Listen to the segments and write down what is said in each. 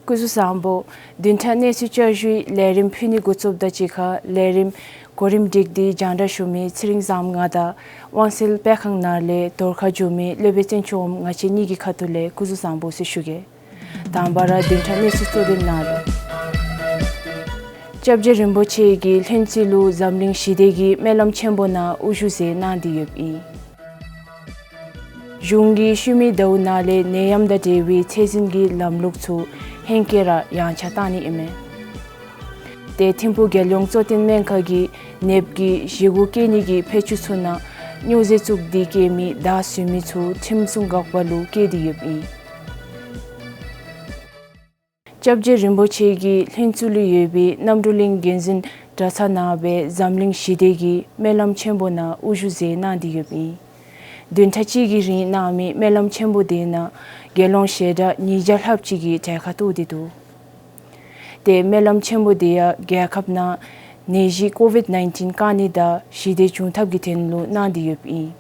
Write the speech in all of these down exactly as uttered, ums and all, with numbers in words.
སྐུ་གཟུགས་བཟང་པོ། བདུན་ཕྲག་གནས་ཚུལ་བསྐྱར་ཞུའི་ལས་རིམ་ཕུལ་ནི་འགོ་བཙུགསཔ་ད་གཅིག་ཁར་ལས་རིམ་གོ་རིམ་སྒྲིག་སྟེ་སྙན་དར་ཞུ་མི་ཚེ་རིང་བཟངམོ་ང་དང་དབང་གསལ་དཔེ་ཁང་ནང་ལས་བརྡ་ཁ་བསྒྱུར་མི་སློབ་དཔོན་བཙན་སྐྱོགས་ང་བཅས་གཉིས་ཀྱི་ཁ་ཐུག་ལས་སྐུ་གཟུགས་བཟང་པོ་ཟེར་ཞུ་གེ། དང་པ་ར་བདུན་ཕྲག་གནས་ཚུལ་གཙོ་དོན་ནང་ལུ། སྐྱབས་རྗེ་རིན་པོ་ཆེ་གིས་ལྷུན་རྩེ་ལུ་འཛམ་གླིང་ཞི་བདེ་གི་སྨོན་ལམ་ཆེན་པོ་ནང་དབུ་བཞུགས་མཛད་གནང་སྟེ་ཡོདཔ་ཨིན། གཞུང་གིས་ཤུལ་མའི་ཟླཝ་ནང་ལས་ནད་ཡམས་དང་འབྲེལ་བའི་ཚད་འཛིན་གྱི་ལམ་ལུགས་ཚུ་ཧེང་སྐལ་ར་ཡངས་ཆག་བཏང་ནི་ཨིན་མས། ཏེ་ཐིམ་ཕུག་རྒྱལ་ཡོངས་གཙོ་བསྟེན་སྨན་ཁང་གིས་ནདཔ་གིས་བཞེས་སྒོ་བཀལ་ནི་གི་ཕད་ཅུང་ཚུ་ནང་སྨྱོ་རྫས་བཙུགས་ཏེ་བཀལ་མི་དར་ཟུར་མི་ཚུ་ཁྲིམས་སྲུང་འགག་པ་ལུ་བཀལ་ཏེ་ཡོདཔ་ཨིན། སྐྱབས་རྗེ་རིན་པོ་ཆེ་གིས་ལྷུན་རྩེ་ལུ་ཡོད་པའི་རྣམ་གྲོལ་གླིང་དགོན་འཛིན་གྲྭ་ཚང་ནང་སྦེ་འཛམ་གླིང་ཞི་བདེ་གི་སྨོན་ལམ་ཆེན་པོ་ནང་དབུ་བཞུགས་མཛད་གནང་སྟེ་ཡོདཔ་ཨིན། བདུན་ཕྲག་གཅིག་གི་རིང་གནང་མི་སྨོན་ལམ་ཆེན་པོ་དེ་ནང་རྒྱལ་ཡོངས་ཞལ་གྲངས་ཉིས་བརྒྱ་ལྷགཔ་ཅིག་གིས་གྲལ་ཁར་གཏོགས་ཏེ་འདུག། ཏེ་སྨོན་ལམ་ཆེན་པོ་དེ་ཡང་རྒྱལ་ཁབ་ནང་ནད་གཞི་ཀོ་ཝིཌ་ནའིན་ཊིན་བཀག་ནི་དང་ཞི་བདེ་བྱུང་ཐབས་ཀྱི་དོན་ལུ་གནང་སྟེ་ཡོདཔ་ཨིན།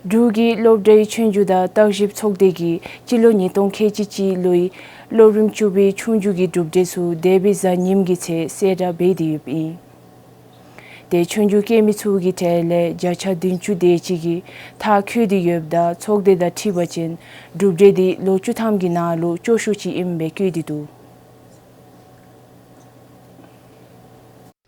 འབྲུག་གི་སློབ་གྲྭའི་ཆོས་རྒྱུགས་དང་བརྟག་ཞིབ་ཚོགས་སྡེ་གིས་སྤྱི་ལོ་ཉིས་སྟོང་ཁལ་གཅིག་གཅིག་ལོའི་སློབ་རིམ་བཅུ་པའི་ཆོས་རྒྱུགས་ཀྱི་གྲུབ་འབྲས་ཚུ་འདས་པའི་གཟའ་ཉིམ་གི་ཚེ་གསལ་བསྒྲགས་འབད་དེ་ཡོདཔ་ཨིན། ཏེ་ཆོས་རྒྱུགས་སྐྱེལ་མི་ཚུ་གི་གྲས་ལས་བརྒྱ་ཆ་བདུན་ཅུ་དེ་ཅིག་གིས་མཐར་འཁྱོལ་ཏེ་ཡོདཔ་ད་ཚོགས་སྡེ་དང་འཁྲིལ་བ་ཅིན་གྲུབ་འབྲས་དེ་ལོ་བཅུ་ཐམ་གྱི་ནང་ལུ་སྐྱོ་ཤོས་ཅིག་ཨིནམ་སྦེ་བཀོད་དེ་འདུག།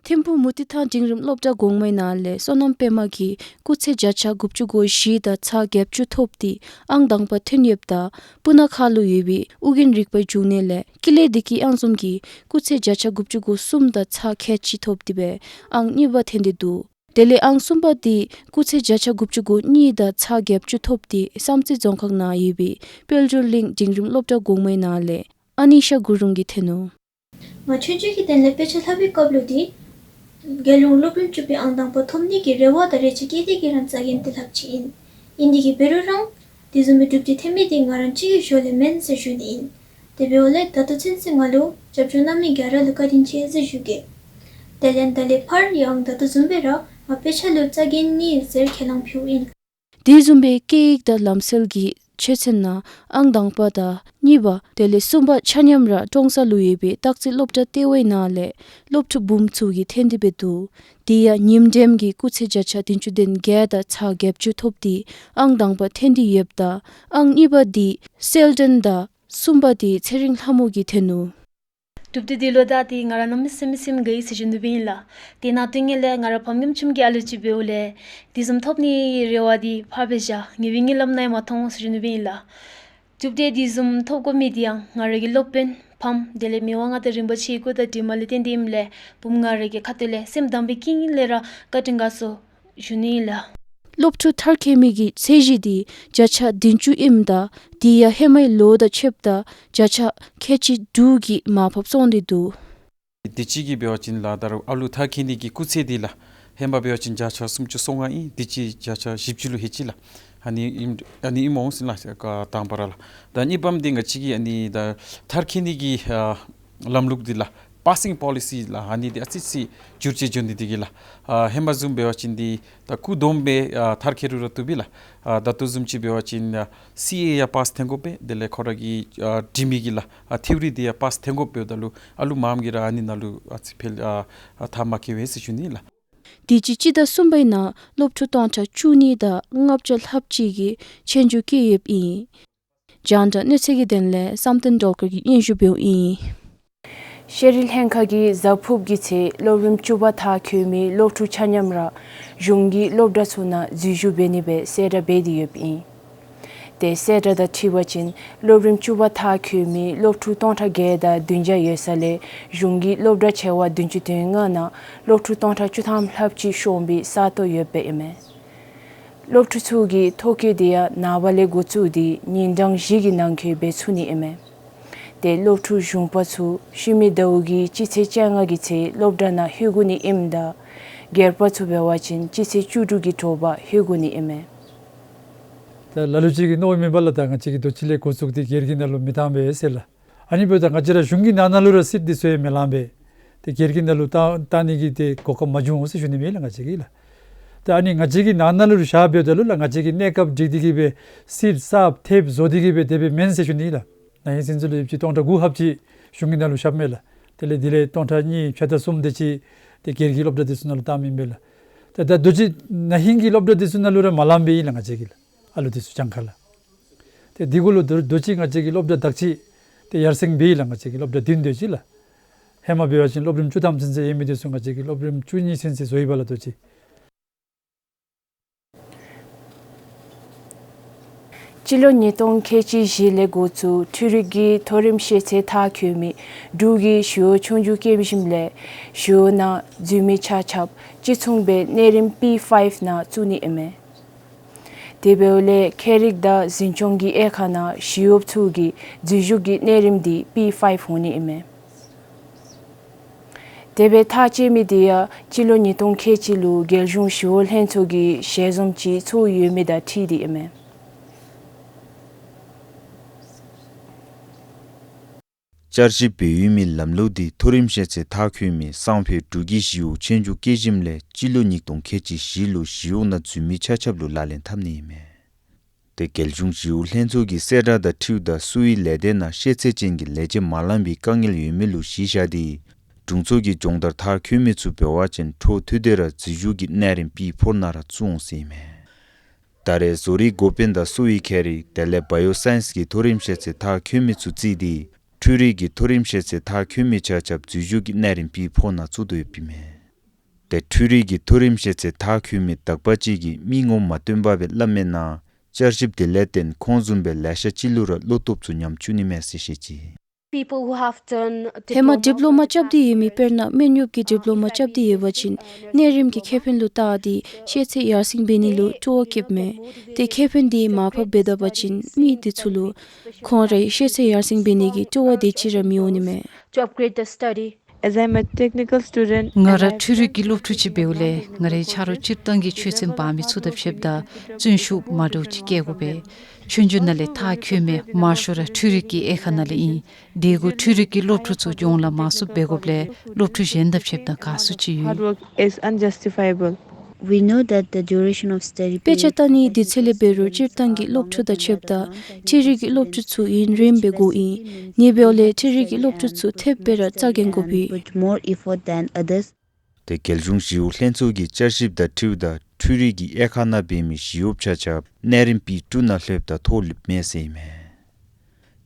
ཐིམ་ཕུག་མུ་ཏིག་ཐང་འབྲིང་རིམ་སློབ་གྲྭ་གོང་མའི་ནང་ལས་བསོད་ནམས་པདྨ་གིས་སྐུགས་ཚད་བརྒྱ་ཆ་དགུ་བཅུ་གོ་བཞི་དང་ཚག་བརྒྱད་ཅུ་ཐོབ་སྟེ་ཨང་དང་པ་ཐོན་ཡོདཔ་ད་སྤུ་ན་ཁ་ལུ་ཡོད་པའི་ཨོ་རྒྱན་རིག་པའི་འབྱུང་གནས་ལས་ཀུན་ལེགས་བདེ་སྐྱིད་གཡང་འཛོམས་ཀྱིས་སྐུགས་ཚད་བརྒྱ་ཆ་དགུ་བཅུ་གོ་གསུམ་དང་ཚག་ཁལ་གཅིག་ཐོབ་སྟེ་སྦེ་ཨང་གཉིས་པ་ཐོན་ཏེ་འདུག། དེ་ལས་ཨང་གསུམ་པ་དེ་སྐུགས་ཚད་བརྒྱ་ཆ་དགུ་བཅུ་གོ་གཉིས་དང་ཚག་བརྒྱད་ཅུ་ཐོབ་སྟེ་བསམ་རྩེ་རྫོང་ཁག་ནང་ཡོད་པའི་དཔལ་འབྱོར་གླིང་འབྲིང་རིམ་སློབ་གྲྭ་གོང་མའི་ནང་ལས་ཨ་ནི་ཤ་གུ་རུང་གིས་ཐོན་ནུག། ང་ཆོས་རྒྱུགས་ཀྱི་དོན་ལས་དཔེ་ཆ་ལྷག་པའི་སྐབས་ལུ་དེ་རྒྱལ་ཡོངས་སློབ་རིམ་བཅུ་པའི་ཨང་དང་པ་ཐོབ་ནི་གི་རེ་བ་དང་རེ་ཆེ་བསྐྱེད་དེ་གིས་ར་རྩ་འགེངས་ཏེ་ལྷབ་ཅི་ཨིན། ཨིན་དེ་གིས་འབད་རུང་ར་དེ་བཟུམ་མའི་གྲུབ་འབྲས་ཐོན་མི་དེ་ང་ར་གཅིག་གི་ཞོར་ལས་མེན་ཟེར་ཞུ་ནི་ཨིན། དེ་འབདཝ་ལས་ད་ལྟོ་ཚུན་ཚོད་ང་ལུ་རྒྱབ་སྐྱོར་གནང་མི་ག་ར་ལུ་བཀའ་དྲིན་ཆེ་ཟེར་ཞུ་གེ། དེ་ལས་ད་ལས་ཕར་ཡང་ད་ལྟོ་བཟུམ་སྦེ་ར་ང་དཔེ་ཆ་ལུ་རྩ་འགེངས་ནི་ཟེར་ཁས་བླངས་ཕུལཝ་ཨིན། དེ་བཟུམ་སྦེ་སྐད་ཡིག་དང་ལམ་སྲོལ་གྱི་ཆོས་ཚན་ནང་ཨང་དང་པ་དང་གཉིས་པ་དེ་ལས་གསུམ་པ་ཆ་མཉམ་ར་ཀྲོང་གསར་ལུ་ཡོད་པའི་སྟག་རྩེ་སློབ་གྲྭ་ལྟེ་བའི་ནང་ལས་སློབ་ཕྲུག་འབུམ་ཚུ་གིས་ཐོན་ཏེ་འབད་འདུག། དེ་ཡང་ཉིནམ་འགྲིམ་གྱི་སྐུགས་ཚད་བརྒྱ་ཆ་བདུན་ཅུ་དོན་བརྒྱད་དང་ཚག་བརྒྱད་ཅུ་ཐོབ་སྟེ་ཨང་དང་པ་ཐོན་ཏེ་ཡོདཔ་ད་ཨང་གཉིས་པ་དེ་གསལ་སྒྲོན་དང་གསུམ་པ་དེ་ཚེ་རིང་ལྷ་མོ་གིས་ཐོན་ནུག། གྲུབ་འབྲས་དེ་ལུ་ད་དེ་ང་ར་གནམ་མེད་ས་མེད་སེམས་དགའ་ཡི་ཟེར་ཞུ་ནི་སྦེ་ཨིན་ལགས། དེ་ནང་དོན་ངེས་ལས་ང་ར་ཕམ་ཉམ་ཆུང་གི་ཨ་ལུ་ཅིག་འབདཝ་ལས་དེ་བཟུམ་ཐོབ་ནི་རེ་བ་དེ་ཕར་སྦེ་བཞག་ངེས་པའི་གཉིད་ལམ་ནང་ཡང་མ་མཐོང་ཟེར་ཞུ་ནི་སྦེ་ཨིན་ལགས། གྲུབ་འབྲས་དེ་བཟུམ་ཐོབ་དགོ་མི་དེ་ཡང་ང་ར་གི་སློབ་དཔོན་ཕམ་དེ་ལས་མི་དབང་མངའ་བདག་རིན་པོ་ཆེའི་སྐུ་དང་གྲིབ་མ་ལས་བརྟེན་ཏེ་ཨིནམ་ལས་བུམོ་ང་ར་གི་ཁ་ཐུག་ལས་སེམས་དང་པའི་དཀྱིལ་ལས་ར་བཀའ་དྲིན་དགའ་ཚོར་ཞུ་ནི་ཨིན་ལགས། སློབ་ཕྲུག་མཐར་འཁྱོལ་མི་གི་ཚད་གཞི་དེ་བརྒྱ་ཆ་བདུན་ཅུ་ཨིནམ་ད་དེ་ཡང་ཧེ་མའི་ལོ་དང་ཕྱདཔ་ད་བརྒྱ་ཆ་ཁལ་གཅིག་དྲུག་གིས་མར་ཕབ་སོང་སྟེ་འདུག། དུས་ཅི་གི་འབད་བ་ཅིན་ལགས་ད་རུང་ཨ་ལུ་མཐར་འཁྱོལ་ནི་གི་སྐུགས་ཚད་དེ་ལགས་ཧེ་མ་འབད་བ་ཅིན་བརྒྱ་ཆ་སུམ་ཅུ་སོ་ལྔ་ཨིན། དུས་ཅི་བརྒྱ་ཆ་བཞི་བཅུ་ལུ་ལྷོད་ཅི་ལགས། ཨ་ནི་ཨིནམ་ཨ་ནི་ཨིནམ་འོང་ཟེར་ལགས་དང་པ་ར་ལགས། ད་གཉིས་པམ་དེ་ང་བཅས་ཀྱི་ཨ་ནི་ད་མཐར་འཁྱོལ་ནི་གི་ཨ་ལམ་ལུགས་དེ་ལགས་པཱ་སིང་པོ་ལི་སི་ལགས་ཨ་ནི་དེ་ཨ་ཙི་ཅིག་འགྱུར་བཅོས་འགྱོ་ནི་དེ་གིས་ལགས། ཨ་ཧེ་མ་བཟུམ་འབད་བ་ཅིན་དེ་ད་སྐུགས་བསྡོམས་སྦེ་ཨ་མཐར་འཁྱོལ་རུང་ར་བཏུབ་པས་ལགས། ཨ་ད་ལྟོ་བཟུམ་ཅིག་འབད་བ་ཅིན་ཨ་སི་ཨེ་ཡང་པཱསི་ཐོན་དགོ་པས། དེ་ལས་ཁོ་ར་གི་ཨ་འབྲི་མི་གི་ལགས་ཨ་ཐིའོ་རི་དེ་ཡང་པཱསི་ཐོན་དགོ་པས། ད་ལུ་ཨ་ལུ་མངམ་གིས་ར་ཨ་ནི་ནང་ལུ་ཨ་ཙི་ཕལ་ཨ་ཨ་མཐར་མ་འཁྱོལ་བས་ཟེར་ཞུ་ནི་ལགས། དུས་ཅི་སྤྱི་ཟླ་གསུམ་པའི་ནང་སློབ་ཕྲུག་སྟོང་ཕྲག་བཅུ་གཉིས་དང་ལྔ་བརྒྱ་ལྷགཔ་ཅིག་གིས་ཆོས་རྒྱུགས་བཀལ་ཡོདཔ་ཨིན། རྒྱང་བསྒྲགས་གནས་ཚུལ་གྱི་དོན་ལས་བསམ་གཏན་སྒྲོལ་དཀར་གྱིས་སྙན་ཞུ་འབདཝ་ཨིན། ཤེས་རིག་ལྷན་ཁག་གིས་གཟའ་ཕུརཔ་གི་ཚེ་སློབ་རིམ་བཅུ་པ་མཐར་འཁྱོལ་མི་སློབ་ཕྲུག་ཆ་མཉམ་ར་གཞུང་གི་སློབ་གྲྭ་ཚུ་ནང་འཛུལ་ཞུགས་འབད་ནི་སྦེ་གསལ་བསྒྲགས་འབད་དེ་ཡོདཔ་ཨིན། ཏེ་གསལ་བསྒྲགས་དང་འཁྲིལ་བ་ཅིན་སློབ་རིམ་བཅུ་པ་མཐར་འཁྱོལ་མི་སློབ་ཕྲུག་སྟོང་ཕྲག་བརྒྱད་དང་བདུན་བརྒྱ་ཡོད་ས་ལས་གཞུང་གི་སློབ་གྲྭ་ཆེ་བ་བདུན་ཅུ་དོན་ལྔ་ནང་སློབ་ཕྲུག་སྟོང་ཕྲག་བཅུ་ཐམ་ལྷགཔ་ཅིག་ཤོང་པའི་ས་སྟོང་ཡོདཔ་ཨིན་མས། སློབ་ཕྲུག་ཚུ་གི་ཐོ་བཀོད་དེ་ཡང་ནངས་པ་ལས་འགོ་བཙུགས་ཏེ་ཉིན་གྲངས་བཞི་གི་ནང་འཁོད་འབད་ཚུགས་ནི་ཨིན་མས། ཏེ་སློབ་ཕྲུག་གཞུང་པ་ཚུ་ཤུལ་མའི་ཟླཝ་གི་སྤྱི་ཚེས་བཅོ་ལྔ་གི་ཚེ་སློབ་གྲྭ་ནང་ལྷོད་དགོ་ནི་ཨིནམ་ད་སྒེར་པ་ཚུ་འབད་བ་ཅིན་སྤྱི་ཚེས་བཅུ་དྲུག་གི་དྲོ་པ་ལྷོད་དགོ་ནི་ཨིན་མས། ད་ལ་ལུ་ཅིག་གིས་མནོཝ་མེན་པ་ལགས། ད་ང་བཅས་ཀྱིས་དུས་ཅི་ལས་འགོ་བཙུགས་ཏེ་སྒེར་གྱི་ནང་ལུ་མི་བཏང་པས་ཟེར་ལགས། ཨ་ནི་འབདཝ་ད་ང་བཅས་ར་གཞུང་གི་ནང་ན་ལུ་ར་སིཊ་འདི་ཚུ་ཡང་མི་ལང་པས། ཏེ་སྒེར་གྱི་ནང་ལུ་བཏང་བཏང་ནི་གི་ཏེ་གོ་སྐབས་མ་བྱུང་ཟེར་ཞུ་ནི་མས་ལགས་ང་བཅས་ཀྱིས་ལགས། ད་ཨ་ནི་ང་བཅས་ཀྱི་ནང་ན་ལུ་བཞག་འབདཝ་ད་ལུ་ལགས་ང་བཅས་ཀྱིས་གནས་སྐབས་སྒྲིག་སྟེ་གི་སྦེ་སིཊ་གསརཔ་ཐེབས་བཟོ་སྟེ་གི་སྦེ་དེ་སྦེ་མེན་ཟེར་ཞུ་ནི་ལགས། ན་ཧིང་ཚུན་ཚོད་ལུ་ཡོདཔ་ཅིག་སྟོང་ཕྲག་དགུ་ལྷགཔ་ཅིག་གཞུང་གི་ནང་ལུ་བཞགཔ་མས་ལགས། དེ་ལས་དེ་ལས་སྟོང་ཕྲག་གཉིས་ཕྱེད་དང་གསུམ་དེ་ཅིག་ཏེ་སྒེར་གྱི་སློབ་གྲྭ་འདི་ཚུ་ནང་ལུ་བཏངམ་ཨིན་པས་ལགས། ཏེ་ད་དུས་ཅི་ན་ཧིང་གི་སློབ་གྲྭ་འདི་ཚུ་ནང་ལུ་ར་མ་ལངམ་སྦེ་ཨིན་ལགས་ང་བཅས་ཀྱི་ལགས། ཨ་ལུ་འདི་ཚུ་གྱངས་ཁ་ལགས། ཏེ་འདི་གུ་ལུ་དུས་དུས་ཅི་ང་བཅས་ཀྱི་སློབ་གྲྭ་དག་ཅིག་ཏེ་ཡར་སེང་འབད་ཡི་ལགས། ང་བཅས་ཀྱི་སློབ་གྲྭ་བདུན་དེ་ཅིག་ལགས། ཧེ་མ་འབད་བ་ཅིན་སློབ་རིམ་བཅུ་ཐམ་ཚུན་ཚོད་ཡོད་མི་འདི་ཚུ་ང་བཅས་ཀྱིས་སློབ་རིམ་བཅུ་གཉིས་ཚུན་ཚོད་བཟོ་ཡི་པ་ལགས་དུས་ཅི། སྤྱི་ལོ་ཉིས་སྟོང་ཁལ་གཅིག་བཞི་ལས་འགོ་བཙུགས་འཕྲུལ་རིག་གི་མཐོ་རིམ་ཤེས་ཚད་མཐར་འཁྱོལ་མི་འབྲུག་གི་ཞི་གཡོག་ཆོས་རྒྱུགས་སྐྱེལ་བཞིནམ་ལས་ཞི་གཡོག་ནང་འཛུལ་མི་ཆ་ཁྱབ་གཅིག་མཚུངས་སྦེ་གནས་རིམ་པི་ཕའིབ་ནང་བཙུགས་ནི་ཨིན་མས། དེ་འབདཝ་ལས་ཁྱད་རིག་དང་འཛིན་སྐྱོང་གི་དབྱེ་ཁག་ནང་ཞི་གཡོགཔ་ཚུ་གི་འཛུལ་ཞུགས་ཀྱི་གནས་རིམ་འདི་པི་ཕའིབ་འོང་ནི་ཨིན་མས། དེ་སྦེ་ཐག་བཅད་མི་འདི་ཡང་སྤྱི་ལོ་ཉིས་སྟོང་ཁལ་གཅིག་ལུ་རྒྱལ་གཞུང་ཞི་གཡོག་ལྷན་ཚོགས་ཀྱི་ཞལ་འཛོམས་ཅིག་ཚོགས་ཡོད་མི་དང་འཁྲིལ་ཏེ་ཨིན་མས། བསྐྱར་ཞིབ་འབད་ཡོད་མི་ལམ་ལུགས་འདི་མཐོ་རིམ་ཤེས་ཚད་མཐར་འཁྱོལ་མི་སང་ཕོད་འབྲུག་གི་ཞི་གཡོག་ཆོས་རྒྱུགས་སྐྱེལ་བཞིནམ་ལས་སྤྱི་ལོ་ཉིས་སྟོང་ཁལ་གཅིག་བཞི་ལུ་ཞི་གཡོག་ནང་འཛུལ་མི་ཆ་ཁྱབ་ལུ་ལག་ལེན་འཐབ་ནི་ཨིན་མས། ཏེ་རྒྱལ་གཞུང་ཞི་གཡོག་ལྷན་ཚོགས་ཀྱི་གསལ་བསྒྲགས་དང་འཁྲིལཝ་ད་གསོ་བའི་ལས་སྡེ་ནང་ཤེས་ཚད་ཅན་གྱི་ལས་བྱེདཔ་མ་ལང་པའི་དཀའ་ངལ་ཡོད་མི་ལུ་གཞི་བཞག་སྟེ་དྲུང་འཚོ་གི་སྦྱོང་བརྡར་མཐར་འཁྱོལ་མི་ཚུ་འབད་བ་ཅིན་འཕྲོ་མཐུད་དེ་ར་འཛུལ་ཞུགས་ཀྱི་གནས་རིམ་པི་ཕོར་ནང་ར་བཙུགས་འོང་ཟེར་ཨིན་མས། ད་རེས་བཟོ་རིག་འགོ་དཔོན་དང་གསོ་བའི་ཁྱད་རིག་དེ་ལས་བཱ་ཡོ་སའིནསི་གི་མཐོ་རིམ་ཤེས་ཚད་མཐར་འཁྱོལ་མི་ཚུ་བརྩིས་ཏེ་འཕྲུལ་རིག་གི་མཐོ་རིམ་ཤེས་ཚད་མཐར་འཁྱོལ་མི་ཆ་ཁྱབ་འཛུལ་ཞུགས་ཀྱི་གནས་རིམ་པི་ཕོར་ནང་བཙུགས་དོ་ཡོདཔ་ཨིན་མས། ཏེ་འཕྲུལ་རིག་གི་མཐོ་རིམ་ཤེས་ཚད་མཐར་འཁྱོལ་མི་དག་པ་ཅིག་གིས་མི་ངོམ་མ་སྟོན་པར་སྦེ་སླབ་མིའི་ནང་བསྐྱར་ཞིབ་དེ་ལས་བརྟེན་ཁོང་བཟུམ་སྦེ་ལེ་ཤ་ཅིག་ལུ་ར་བློ་སྟོབས་ཚུ་ཉམས་བཅུག་ནི་མས་ཟེར་བཤད་ཅི། People who have done ཧེ་མ་ཌིབ་ལོ་མ་རྐྱབ་སྟེ་ཡོད་མི་དཔེར་ན་སྨན་གཡོགཔ་གི་ཌིབ་ལོ་མ་རྐྱབ་སྟེ་ཡོད་པ་ཅིན་གནས་རིམ་གྱི་ཁེ་ཕན་ལུ་བལྟ་སྟེ་ཤེས་ཚད་ཡར་སེང་འབད་ནི་ལུ་སྤྲོ་བ་བསྐྱེདཔ་མས། ཏེ་ཁེ་ཕན་འདི་མར་ཕབ་འབད་ད་པ་ཅིན་མི་འདི་ཚུ་ལུ་ཁོང་རའི་ཤེས་ཚད་ཡར་སེང་འབད་ནི་གི་སྤྲོ་བ་དེ་ཅིག་ར་མི་འོང་ནི་མས། To upgrade the study. As I'm a technical student, ང་ར་འཕྲུལ་རིག་གི་སློབ་ཕྲུག་ཅིག་འབདཝ་ལས་ང་རའི་ཆ་རོགས་སྤྱིར་བཏང་གི་ཆོས་ཚན་འབག་མི་ཚུ་དང་ཕྱདཔ་ད་བརྩོན་ཤུགས་མ་འདྲཝ་ཅིག་བསྐྱེད་དགོ་པས། ཆོས་རྒྱུགས་ནང་ལས་མཐར་འཁྱོལ་མི་མང་ཤོས་ར་འཕྲུལ་རིག་གི་དབྱེ་ཁག་ནང་ལས་ཨིན། དེ་གུ་འཕྲུལ་རིག་གི་སློབ་ཕྲུག་ཚུ་སྦྱོང་ལཱ་མང་སུ་འབད་དགོཔ་ལས་སློབ་ཕྲུག་གཞན་དང་ཕྱདཔ་ད་དགའ་བསུ་ཅིག་ཡོད། Hard work is unjustifiable. We know that the duration of study དཔེ་ཆ་period ལྟ་ནི་དུས་ཚོད་ལས་འབད་རུང་སྤྱིར་བཏང་གི་སློབ་ཕྲུག་དང་ཕྱདཔ་ད་འཕྲུལ་རིག་གི་སློབ་ཕྲུག་ཚུ་ཡུན་རིངམོ་སྦེ་འགོརཝ་ཨིན། ཨ་ནི་འབདཝ་ལས་འཕྲུལ་རིག་གི་སློབ་ཕྲུག་ཚུ་ཐེབས་སྦེ་ར་རྩ་འགེངས་དགོཔ་ཨིན། Put more effort than others. ཏེ་རྒྱལ་གཞུང་ཞི་གཡོག་ལྷན་ཚོགས་ཀྱི་བསྐྱར་ཞིབ་དང་འཁྲིལཝ་ད་འཕྲུལ་རིག་གི་དབྱེ་ཁག་ནང་འབད་མི་ཞི་གཡོགཔ་ཆ་ཁྱབ་གནས་རིམ་པི་ཊུ་ནང་ལྷོདཔ་ད་ཐོ་ལུསཔ་མས་ཟེར་ཨིན་མས།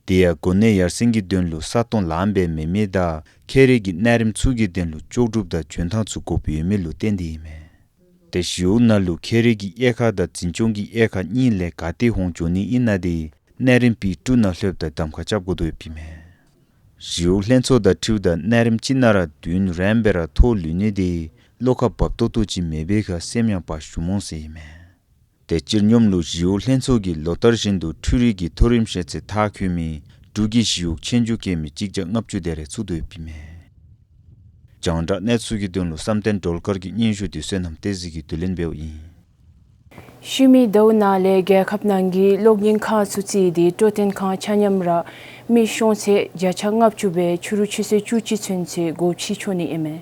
དེ་ཡང་གོ་གནས་ཡར་སེང་གི་དོན་ལུ་ས་སྟོང་ལངམ་སྦེ་མེད་མི་དང་ཁྱད་རིག་གི་གནས་རིམ་ཚུ་གི་དོན་ལུ་ལྕོགས་གྲུབ་དང་འཇོན་ཐང་ཚུ་དགོཔ་ཡོད་མི་ལུ་བརྟེན་ཏེ་ཨིན་མས། ཏེ་ཞི་གཡོག་ནང་ལུ་ཁྱད་རིག་གི་དབྱེ་ཁག་དང་འཛིན་སྐྱོང་གི་དབྱེ་ཁག་གཉིས་ལས་ག་ཏེ་འོང་འགྱོ་ནི་ཨིན་ན་དེ་གནས་རིམ་པི་ཊུ་ནང་ལྷོདཔ་ད་གདམ་ཁ་རྐྱབ་དགོ་དོ་ཡོདཔ་ཨིན་མས། ཞི་གཡོག་ལྷན་ཚོགས་དང་འཁྲིལཝ་ད་གནས་རིམ་ཅིག་ནང་ར་བདུན་རེམ་སྦེ་ར་ཐོ་ལུས་ནི་དེ་བློ་ཁ་འབབ་ཏོག་ཏོ་ཅིག་མེད་པའི་ཁར་སེམས་ཡང་བག་ཞུ་འོང་ཟེར་ཨིན་མས། ཏེ་སྤྱིར་སྙོམས་ལུ་ཞི་གཡོག་ལྷན་ཚོགས་ཀྱིས་ལོ་ལྟར་བཞིན་དུ་འཕྲུལ་རིག་གི་མཐོ་རིམ་ཤེས་ཚད་མཐར་འཁྱོལ་མི་འབྲུག་གི་ཞི་གཡོག་ཆོས་རྒྱུགས་སྐྱེལ་མི་གཅིག་བརྒྱ་ལྔ་བཅུ་དེ་རེ་བཙུགས་དོ་ཡོདཔ་ཨིན་མས། རྒྱང་བསྒྲགས་གནས་ཚུལ་གྱི་དོན་ལུ་བསམ་གཏན་སྒྲོལ་དཀར་གྱི་སྙན་ཞུ་དེ་བསོད་ནམས་བསྟན་འཛིན་གྱིས་བསྡུ་ལེན་འབདཝ་ཨིན། ཤུལ་མའི་ཟླཝ་ནང་ལས་རྒྱལ་ཁབ་ནང་གི་གློག་བརྙན་ཁང་ཚུ་བརྩིས་ཏེ་སྤྲོ་སྟོན་ཁང་ཆ་མཉམ་ར་མི་ཤོང་ཚད་བརྒྱ་ཆ་ལྔ་བཅུ་སྦེ་ཕྱི་རུ་ཆུ་ཚོད་བཅུ་གཅིག་ཚུན་ཚོད་སྒོ་ཕྱེ་ཆོག་ནི་ཨིན་མས།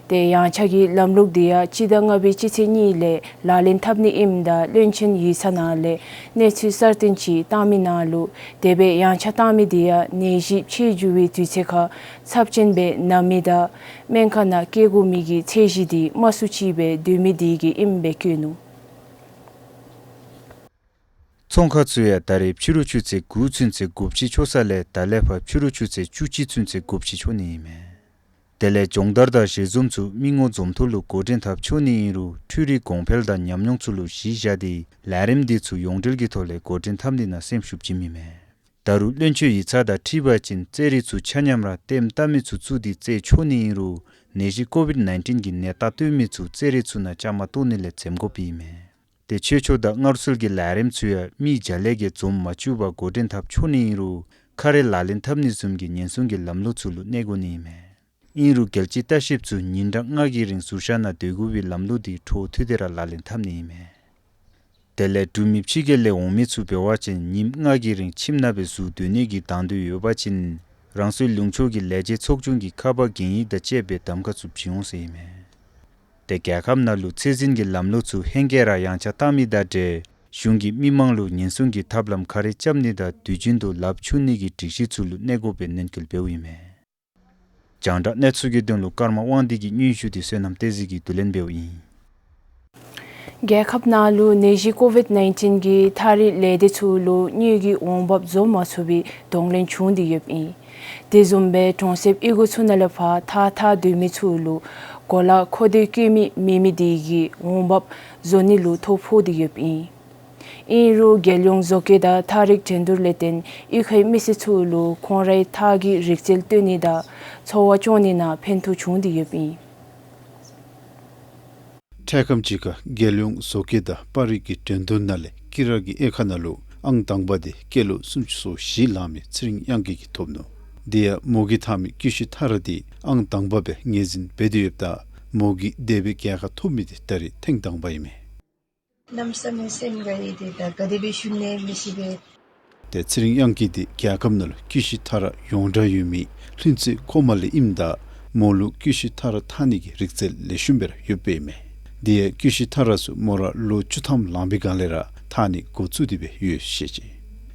ཏེ་ཡངས་ཆག་གི་ལམ་ལུགས་དེ་ཡང་སྤྱི་ཟླ་ལྔ་པའི་སྤྱི་ཚེས་གཉིས་ལས་ལག་ལེན་འཐབ་ནི་ཨིནམ་ད་བློན་ཆེན་ཡིག་ཚང་ནང་ལས་གནས་ཚུལ་གསར་བཏོན་ཅིག་བཏང་མི་ནང་ལུ་དེ་སྦེ་ཡངས་ཆག་བཏང་མི་དེ་ཡང་ནད་གཞི་ཕྱི་འགྱུར་བའི་དུས་ཚོད་ཁར་ཚབས་ཆེན་སྦེ་ན་མི་དང་སྨན་ཁང་ནང་བསྐྱལ་དགོ་མི་གི་ཚད་གཞི་དེ་དམའ་སུ་ཅིག་སྦེ་སྡོད་མི་དེ་གིས་ཨིནམ་སྦེ་བཀོད་ནུག། ཚོང་ཁང་ཚུ་ཡང་ད་རེས་ཕྱི་རུ་ཆུ་ཚོད་དགུ་ཚུན་ཚོད་སྒོ་ཕྱེ་ཆོག་ས་ལས་ད་ལས་ཕར་ཕྱི་རུ་ཆུ་ཚོད་བཅུ་གཅིག་ཚུན་ཚོད་སྒོ་ཕྱེ་ཆོག་ནི་ཨིན་མས། དེ་ལས་སྦྱོང་བརྡར་དང་ཞལ་འཛོམས་ཚུ་མི་ངོ་འཛོམས་ཐོག་ལུ་འགོ་འདྲེན་འཐབ་ཆོག་ནི་ཨིན་རུང་འཕྲུལ་རིག་གོང་འཕེལ་དང་ཉམས་མྱོང་ཚུ་ལུ་གཞི་བཞག་སྟེ་ལས་རིམ་འདི་ཚུ་ཡོངས་འབྲེལ་གྱི་ཐོག་ལས་འགོ་འདྲེན་འཐབ་ནི་ནང་སེམས་ཤུགས་བྱིནམ་ཨིན་མས། ད་རུང་བློན་ཆེན་ཡིག་ཚང་དང་འཁྲིལ་བ་ཅིན་རྩེད་རིགས་ཚུ་ཆ་མཉམ་ར་ལྟདམོ་བལྟ་མི་ཚུ་བཙུགས་ཏེ་རྩེད་ཆོག་ནི་ཨིན་རུང་ནད་གཞི་ཀོ་ཝིཌ་ནའིན་ཊིན་གྱི་ནད་རྟགས་སྟོན་མི་ཚུ་རྩེད་རིགས་ཚུ་ནང་བཅའ་མར་གཏོགས་ནི་ལས་འཛེམ་དགོཔ་ཨིན་མས། ཏེ་ཆོས་ཕྱོགས་དང་སྔར་སྲོལ་གྱི་ལས་རིམ་ཚུ་ཡང་མི་བརྒྱ་ལས་བརྒལ་འཛོམས་མ་བཅུག་པར་འགོ་འདྲེན་འཐབ་ཆོག་ནི་ཨིན་རུང་ཁ་རས་ལག་ལེན་འཐབ་ནི་བཟུམ་གྱི་ཉེན་སྲུང་གི་ལམ་ལུགས་ཚུ་ལུ་གནས་དགོ་ནི་ཨིན་མས། ཨིན་རུང་རྒྱལ་སྤྱིའི་ལྟ་བཤལཔ་ཚུ་ཉིན་གྲངས་ལྔ་གི་རིང་ཟུར་བཞག་ནང་སྡོད་དགོ་པའི་ལམ་ལུགས་འདི་འཕྲོ་མཐུད་དེ་ར་ལག་ལེན་འཐབ་ནི་ཨིན་མས། དེ་ལས་འབྲུག་མི་ཕྱི་རྒྱལ་ལས་འོང་མི་ཚུ་འབད་བ་ཅིན་ཉིནམ་ལྔ་གི་རིང་ཁྱིམ་ནང་སྦེ་ཟུར་སྡོད་ནི་གི་དང་འདོད་ཡོད་པ་ཅིན་རང་སོའི་ལུང་ཕྱོགས་ཀྱི་ལས་བྱེད་ཚོགས་ཆུང་གི་ཁ་པར་གན་ཡིག་དང་བཅས་པའི་གདམ་ཁ་ཚུ་བྱིན་འོང་ཟེར་ཨིན་མས། ཏེ་རྒྱལ་ཁབ་ནང་ལུ་ཚད་འཛིན་གྱི་ལམ་ལུགས་ཚུ་ཧེང་སྐལ་ར་ཡངས་ཆག་བཏང་མི་དང་འབྲེལ་གཞུང་གིས་མི་མང་ལུ་ཉེན་སྲུང་གི་ཐབས་ལམ་ག་ར་རྐྱབ་ནི་དང་དུས་རྒྱུན་དུ་ལགཔ་འཁྱུ་ནི་གི་སྒྲིག་གཞི་ཚུ་ལུ་གནས་དགོཔ་སྦེ་ནན་སྐུལ་འབདཝ་ཨིན་མས། རྒྱང་བསྒྲགས་གནས་ཚུལ་གྱི་དོན་ལུ་ཀརྨ་དབང་འདུས་ཀྱི་སྙན་ཞུ་འདི་བསོད་ནམས་བསྟན་འཛིན་གྱིས་བསྡུ་ལེན་འབདཝ་ཨིན། རྒྱལ་ཁབ་ནང་ལུ་ནད་གཞི་ཀོ་ཝིཌ་ནའིན་ཊིན་གྱིས་ཐགས་རིགས་ལས་སྡེ་ཚུ་ལུ་དངུལ་གྱི་འོང་འབབ་བཟོ་མ་ཚུགས་པའི་གདོང་ལེན་བྱུང་སྟེ་ཡོདཔ་ཨིན། དེ་བཟུམ་སྦེ་གྲོང་གསེབ་གཡུས་སྒོ་ཚུ་ནང་ལས་ཕར་ཐགས་འཐག་སྡོད་མི་ཚུ་ལུ་གོ་ལ་མཁོ་འདོད་བཀོད་མི་མེད་མི་དེ་གིས་འོང་འབབ་བཟོ་ནི་ལུ་ཐོ་ཕོག་སྟེ་ཡོདཔ་ཨིན། ཨིན་རུང་རྒྱལ་ཡོངས་བཟོ་བཀོད་དང་ཐགས་རིགས་འགྲན་བསྡུར་ལས་བརྟེན་གཡུས་ཁའི་མི་སེར་ཚུ་ལུ་ཁོང་རའི་ཐགས་ཀྱི་རིག་རྩལ་སྟོན་ནི་དང་འཚོ་བ་སྐྱོང་ནི་ནང་ཕན་ཐོགས་བྱུང་སྟེ་ཡོདཔ་ཨིན། འཕྲལ་ཁམས་ཅིག་ཁར་རྒྱལ་ཡོངས་བཟོ་བཀོད་དང་པར་རིས་ཀྱི་འགྲན་བསྡུར་ནང་ལས་དཀྱི་ར་གི་དབྱེ་ཁག་ནང་ལུ་ཨང་དང་པ་དེ་སྐྱེས་ལོ་སུམ་ཅུ་སོ་བཞི་ལང་མི་ཚེ་རིང་དབྱངས་སྐྱིད་ཀྱིས་ཐོབ་ནུག། དེ་ཡང་མོ་གིས་འཐག་མི་ཀི་ཤུ་ཐགས་ར་དེ་ཨང་དང་པ་སྦེ་ངོས་འཛིན་འབད་དེ་ཡོདཔ་ད་མོ་གིས་དེ་སྦེ་རྒྱལ་ཁ་ཐོབ་མི་དེ་ད་རེས་ཐེངས་དང་པ་ཨིན་མས། གནམ་མེད་ས་མེད་སེམས་དགའ་ཡི། དེ་ད་ག་དེ་སྦེ་ཞུ་ནི་མི་ཤེས་པས། ཏེ་ཚེ་རིང་དབྱངས་སྐྱིད་དེ་རྒྱལ་ཁབ་ནང་ལུ་ཀི་ཤུ་ཐགས་ར་ཡོངས་གྲགས་ཡོད་མི་ལྷུན་རྩེ་ཁོག་མ་ལས་ཨིནམ་ད་མོ་ལུ་ཀི་ཤུ་ཐགས་ར་འཐག་ནི་གི་རིག་རྩལ་ལེགས་ཤོམ་སྦེ་ར་ཡོདཔ་ཨིན་མས། དེ་ཡང་ཀི་ཤུ་ཐགས་ར་ཚུ་མོ་ར་ལོ་བཅུ་ཐམ་ལང་པའི་སྒང་ལས་ར་འཐག་ནི་འགོ་བཙུགས་ཏེ་སྦེ་ཡོད་ཟེར་བཤད་ཅི།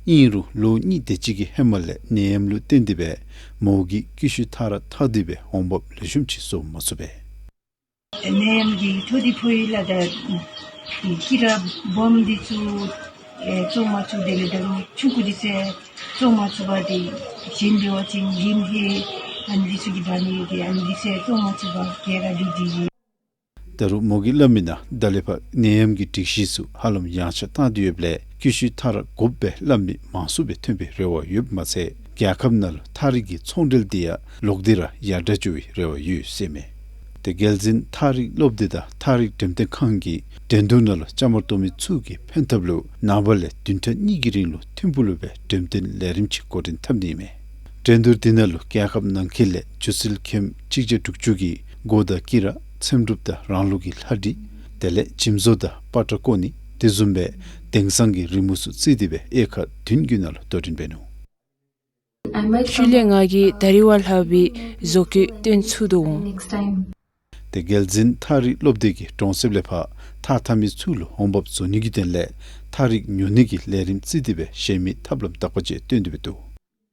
ཨིན་རུང་ལོ་གཉིས་དེ་ཅིག་གི་ཧེ་མ་ལས་ནད་ཡམས་ལུ་བརྟེན་ཏེ་སྦེ་མོ་གིས་ཀི་ཤུ་ཐགས་ར་འཐག་སྟེ་སྦེ་འོང་འབབ་ལེགས་ཤོམ་ཅིག་བཟོ་མ་ཚུགས་པས། ནད་ཡམས་ཀྱིས་འཕྲོ་འདི་ཕོག་ཡི་ལགས། ད་དཀྱི་ར་སྦོམ་འདི་ཚུ་ཨེ་བཙོང་མ་ཚུགས། དེ་ལས་ད་རུང་ཆུང་ཀུ་འདི་ཚུ་བཙོང་མ་ཚུགས་པར་དེ་གཞན་འབད་བ་ཅིན་ལིམ་ཧེ་ཨ་ནི་འདི་ཚུ་གིས་འབག་ནི་ཡོད། དེ་ཨ་ནི་འདི་ཚུ་བཙོང་མ་ཚུགས་པར་ག་ར་ལུས་ཏེ་ཡོད། ད་རུང་མོ་གིས་སླབ་མི་ནང་ད་ལས་ཕར་ནད་ཡམས་ཀྱི་སྒྲིག་གཞི་ཚུ་ཧ་ལམ་ཡངས་ཆག་བཏང་སྟེ་ཡོདཔ་ལས་ཀི་ཤུ་ཐགས་ར་དགོཔ་སྦེ་སླབ་མི་མང་སུ་སྦེ་ཐོན་པའི་རེ་བ་ཡོདཔ་མ་ཚད་རྒྱལ་ཁབ་ནང་ལུ་ཐགས་རིགས་ཀྱི་ཚོང་འབྲེལ་དེ་ཡང་ལོག་སྟེ་ར་ཡར་དྲག་འགྱོ་བའི་རེ་བ་ཡོད་ཟེར་མས། ཏེ་རྒྱལ་འཛིན་ཐགས་རིགས་སློབ་སྡེ་དང་ཐགས་རིགས་འགྲེམས་སྟོན་ཁང་གིས་འགྲན་བསྡུར་ནང་ལུ་བཅའ་མར་གཏོགས་མི་ཚུ་གི་ཕན་ཐབས་ལུ་ནངས་པ་ལས་བདུན་ཕྲག་གཉིས་ཀྱི་རིང་ལུ་ཐིམ་ཕུག་ལུ་སྦེ་འགྲེམས་སྟོན་ལས་རིམ་ཅིག་འགོ་འདྲེན་འཐབ་ནི་ཨིན་མས། འགྲན་བསྡུར་དེ་ནང་ལུ་རྒྱལ་ཁབ་ནང་འཁོད་ལས་སྒྱུ་རྩལ་མཁན་གཅིག་བརྒྱ་དྲུག་ཅུ་གིས་གོ་དང་དཀྱི་ར་འཚེམ་དྲུབ་དང་རང་ལུགས་ཀྱི་ལྷ་བྲིས་དེ་ལས་འཇིམ་བཟོ་དང་པ་ཏྲ་བརྐོ་ནི་དེ་བཟུམ་སྦེ་དེང་སང་གི་རི་མོ་ཚུ་བརྩི་སྟེ་སྦེ་དབྱེ་ཁག་བདུན་གྱི་ནང་ལུ་དོ་འགྲན་འབད་ནུག། ཤུལ་ལས་ང་གིས་ད་རིས་བ་ལྷག་པའི་བཟོ་བཀོད་སྟོན་ཚུགས་དོ་འོང་། ཏེ་རྒྱལ་འཛིན་ཐགས་རིགས་སློབ་སྡེ་གིས་གྲོང་གསེབ་ལས་ཕར་ཐགས་འཐག་མི་ཚུ་ལུ་འོང་འབབ་བཟོ་ནི་གི་དོན་ལས་ཐགས་རིགས་ཉོ་ནི་གི་ལས་རིམ་བརྩིས་ཏེ་སྦེ་གཞན་མི་ཐབས་ལམ་དག་པ་ཅིག་སྟོན་ཏེ་སྦེ་འདུག།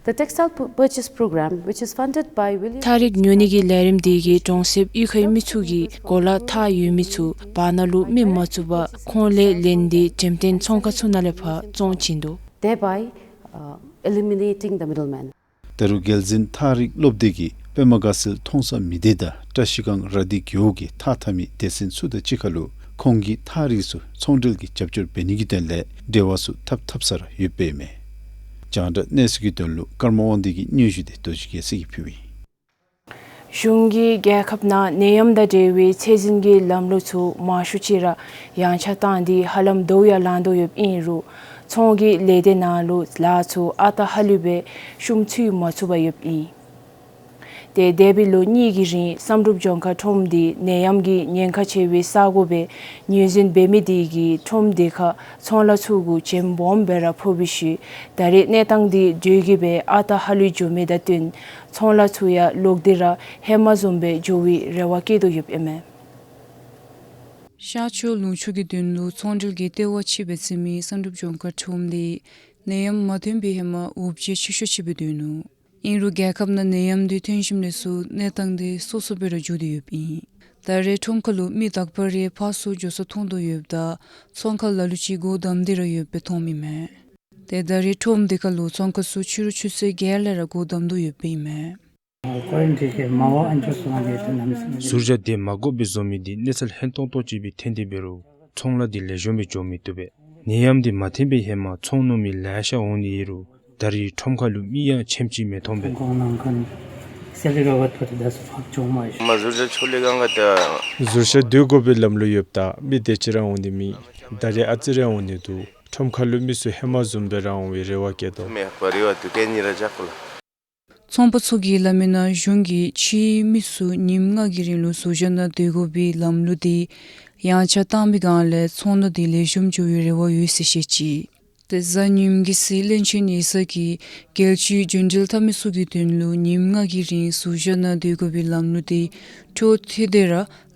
The textile pu- purchase program, which is funded by William ཐགས་རིགས་ཉོ་ནི་གི་ལས་རིམ་དེ་གིས་གྲོང་གསེབ་གཡུས་ཁའི་མི་ཚུ་གིས་གོ་ལ་ཐགས་ཡོད་མི་ཚུ་བར་ན་ལུ་མི་མ་བཙུགས་པར་ཁོང་ལས་ལེན་ཏེ་འགྲེམས་སྟོན་ཚོང་ཁང་ཚུ་ནང་ལས་ཕར་བཙོང་བྱིན་དོ། Thereby, uh, eliminating the middleman. ད་རུང་རྒྱལ་འཛིན་ཐགས་རིགས་སློབ་སྡེ་གིས་པདྨ་དགའ་ཚལ་མཐོང་ས་མི་སྡེ་དང་བཀྲ་ཤིས་སྒང་ར་དྷི་རྒེད་འོག་གི་ཐགས་འཐག་མི་སྡེ་ཚན་ཚུ་དང་གཅིག་ཁར་ལུ་ཁོང་གི་ཐགས་རིགས་ཚུ་ཚོང་འབྲེལ་གྱི་རྒྱབ་སྐྱོར་འབད་ནི་གི་དོན་ལས་འབྲེལ་བ་ཚུ་འཐབ་འཐབ་ས་ར་ཡོདཔ་ཨིན་མས། རྒྱང་བསྒྲགས་གནས་ཚུལ་གྱི་དོན་ལུ་ཀརྨ་དབང་འདུས་ཀྱི་སྙན་ཞུ་དེ་རྡོ་རྗེ་རྒྱལ་མཚན་གྱིས་ཕུལཝ་ཨིན། གཞུང་གིས་རྒྱལ་ཁབ་ནང་ནད་ཡམས་དང་འབྲེལ་བའི་ཚད་འཛིན་གྱི་ལམ་ལུགས་ཚུ་མང་ཤོས་ཅིག་ར་ཡངས་ཆག་བཏང་སྟེ་ཧ་ལམ་དོ་ཡང་ལང་དོ་ཡོདཔ་ཨིན་རུང་ཚོང་གི་ལས་སྡེ་ནང་ལུ་ལཱ་ཚུ་ཨ་རྟག་ཧ་ལུགས་སྦེ་ཤུགས་ཚུད་མ་ཚུགས་པར་ཡོདཔ་ཨིན། ཏེ་འདས་པའི་ལོ་གཉིས་ཀྱི་རིང་བསམ་གྲུབ་ལྗོངས་མཁར་ཁྲོམ་དེ་ནད་ཡམས་ཀྱི་ཉེན་ཁ་ཆེ་བའི་ས་གོ་སྦེ་ངོས་འཛིན་འབད་མི་དེ་གིས་ཁྲོམ་དེ་ཁར་ཚོང་ལཱ་ཚུ་གུ་བྱེམ་སྦོམ་སྦེ་ར་ཕོག་པའི་ཤུལ་ད་རེས་གནས་སྟངས་དེ་དུས་ཀྱིས་སྦེ་ཨ་རྟག་ཧ་ལུགས་འགྱོ་མི་དང་བསྟུན་ཚོང་ལཱ་ཚུ་ཡང་ལོག་སྟེ་ར་ཧེ་མ་བཟུམ་སྦེ་འགྱོ་བའི་རེ་བ་བསྐྱེད་དོ་ཡོདཔ་ཨིན་མས། ཤར་ཕྱོགས་ལུང་ཕྱོགས་ཀྱི་དོན་ལུ་ཚོང་འབྲེལ་གྱི་ལྟེ་བ་ཅིག་སྦེ་བརྩི་མི་བསམ་གྲུབ་ལྗོངས་མཁར་ཁྲོམ་དེ་ནད་ཡམས་མ་ཐོན་པའི་ཧེ་མ་འུབ་བྱེད་ཆེ་ཤོས་ཅིག་སྦེ་སྡོད་ནུག། ཨིན་རུང་རྒྱལ་ཁབ་ནང་ནད་ཡམས་དེ་ཐོན་ཞིནམ་ལས་ཚུར་གནས་སྟངས་དེ་སོ་སོ་སྦེ་ར་འགྱོ་སྟེ་ཡོདཔ་ཨིན། ད་རེས་ཁྲོམ་ཁ་ལུ་མི་དག་པ་རེ་ཕར་ཚུར་འགྱོ་ས་མཐོང་དོ་ཡོདཔ་ད་ཚོང་ཁང་ལ་ལུ་ཅིག་སྒོ་བསྡམས་ཏེ་ར་ཡོདཔ་སྦེ་མཐོངམ་ཨིན་མས། ཏེ་ད་རེས་ཁྲོམ་དེ་ཁ་ལུ་ཚོང་ཁང་ཚུ་ཕྱི་རུ་ཆུ་ཚོད་བརྒྱད་ལས་ར་སྒོ་བསྡམ་དོ་ཡོདཔ་ཨིན་མས། ཟུར་བཞག་དེ་མ་དགོཔ་སྦེ་བཟོ་མི་དེ་གནས་ཚུལ་ཧན་ཏོང་ཏོ་ཅིག་སྦེ་ཐོན་ཏེ་འབད་རུང་ཚོང་ལཱ་དེ་ལེགས་ཤོམ་སྦེ་འགྱོ་མི་བཏུབ་པས། ནད་ཡམས་དེ་མ་ཐོན་པའི་ཧེ་མ་ཚོང་ནུག་མི་ལེ་ཤ་འོང་ནི་ཨིན་རུང་ད་རེས་ཁྲོམ་ཁ་ལུ་མི་ཡང་ཆེམ་ཅིག་མི་མཐོང་པས། ཟུར་བཞག་སྡོད་དགོ་པའི་ལམ་ལུགས་ཡོདཔ་ད་མི་དེ་ཅིག་ར་འོང་ནི་མེད། ད་རེས་ཨ་ཙི་རེ་འོང་ནི་འདུག། ཁྲོམ་ཁ་ལུ་མི་ཚུ་ཧེ་མ་བཟུམ་སྦེ་ར་འོང་བའི་རེ་བ་བསྐྱེད་དོ། ཚོང་པ་ཚུ་གིས་སླབ་མི་ནང་གཞུང་གིས་ཕྱིའི་མི་ཚུ་ཉིནམ་ལྔ་གི་རིང་ལུ་ཟུར་བཞག་ནང་སྡོད་དགོ་པའི་ལམ་ལུགས་དེ་ཡངས་ཆག་བཏང་པའི་སྒང་ལས་ཚོང་ལཱ་དེ་ལེགས་ཤོམ་འགྱོ་བའི་རེ་བ་ཡོད་ཟེར་བཤད་ཅི། ཏེ་གཟའ་ཉིམ་གི་ཚེ་བློན་ཆེན་ཡེ་ས་གིས་རྒྱལ་སྤྱིའི་རྒྱུན་འགྲུལ་འཐབ་མི་ཚུ་གི་དོན་ལུ་ཉིནམ་ལྔ་གི་རིང་ཟུར་བཞག་ནང་སྡོད་དགོ་པའི་ལམ་ལུགས་དེ་འཕྲོ་མཐུད་དེ་ར་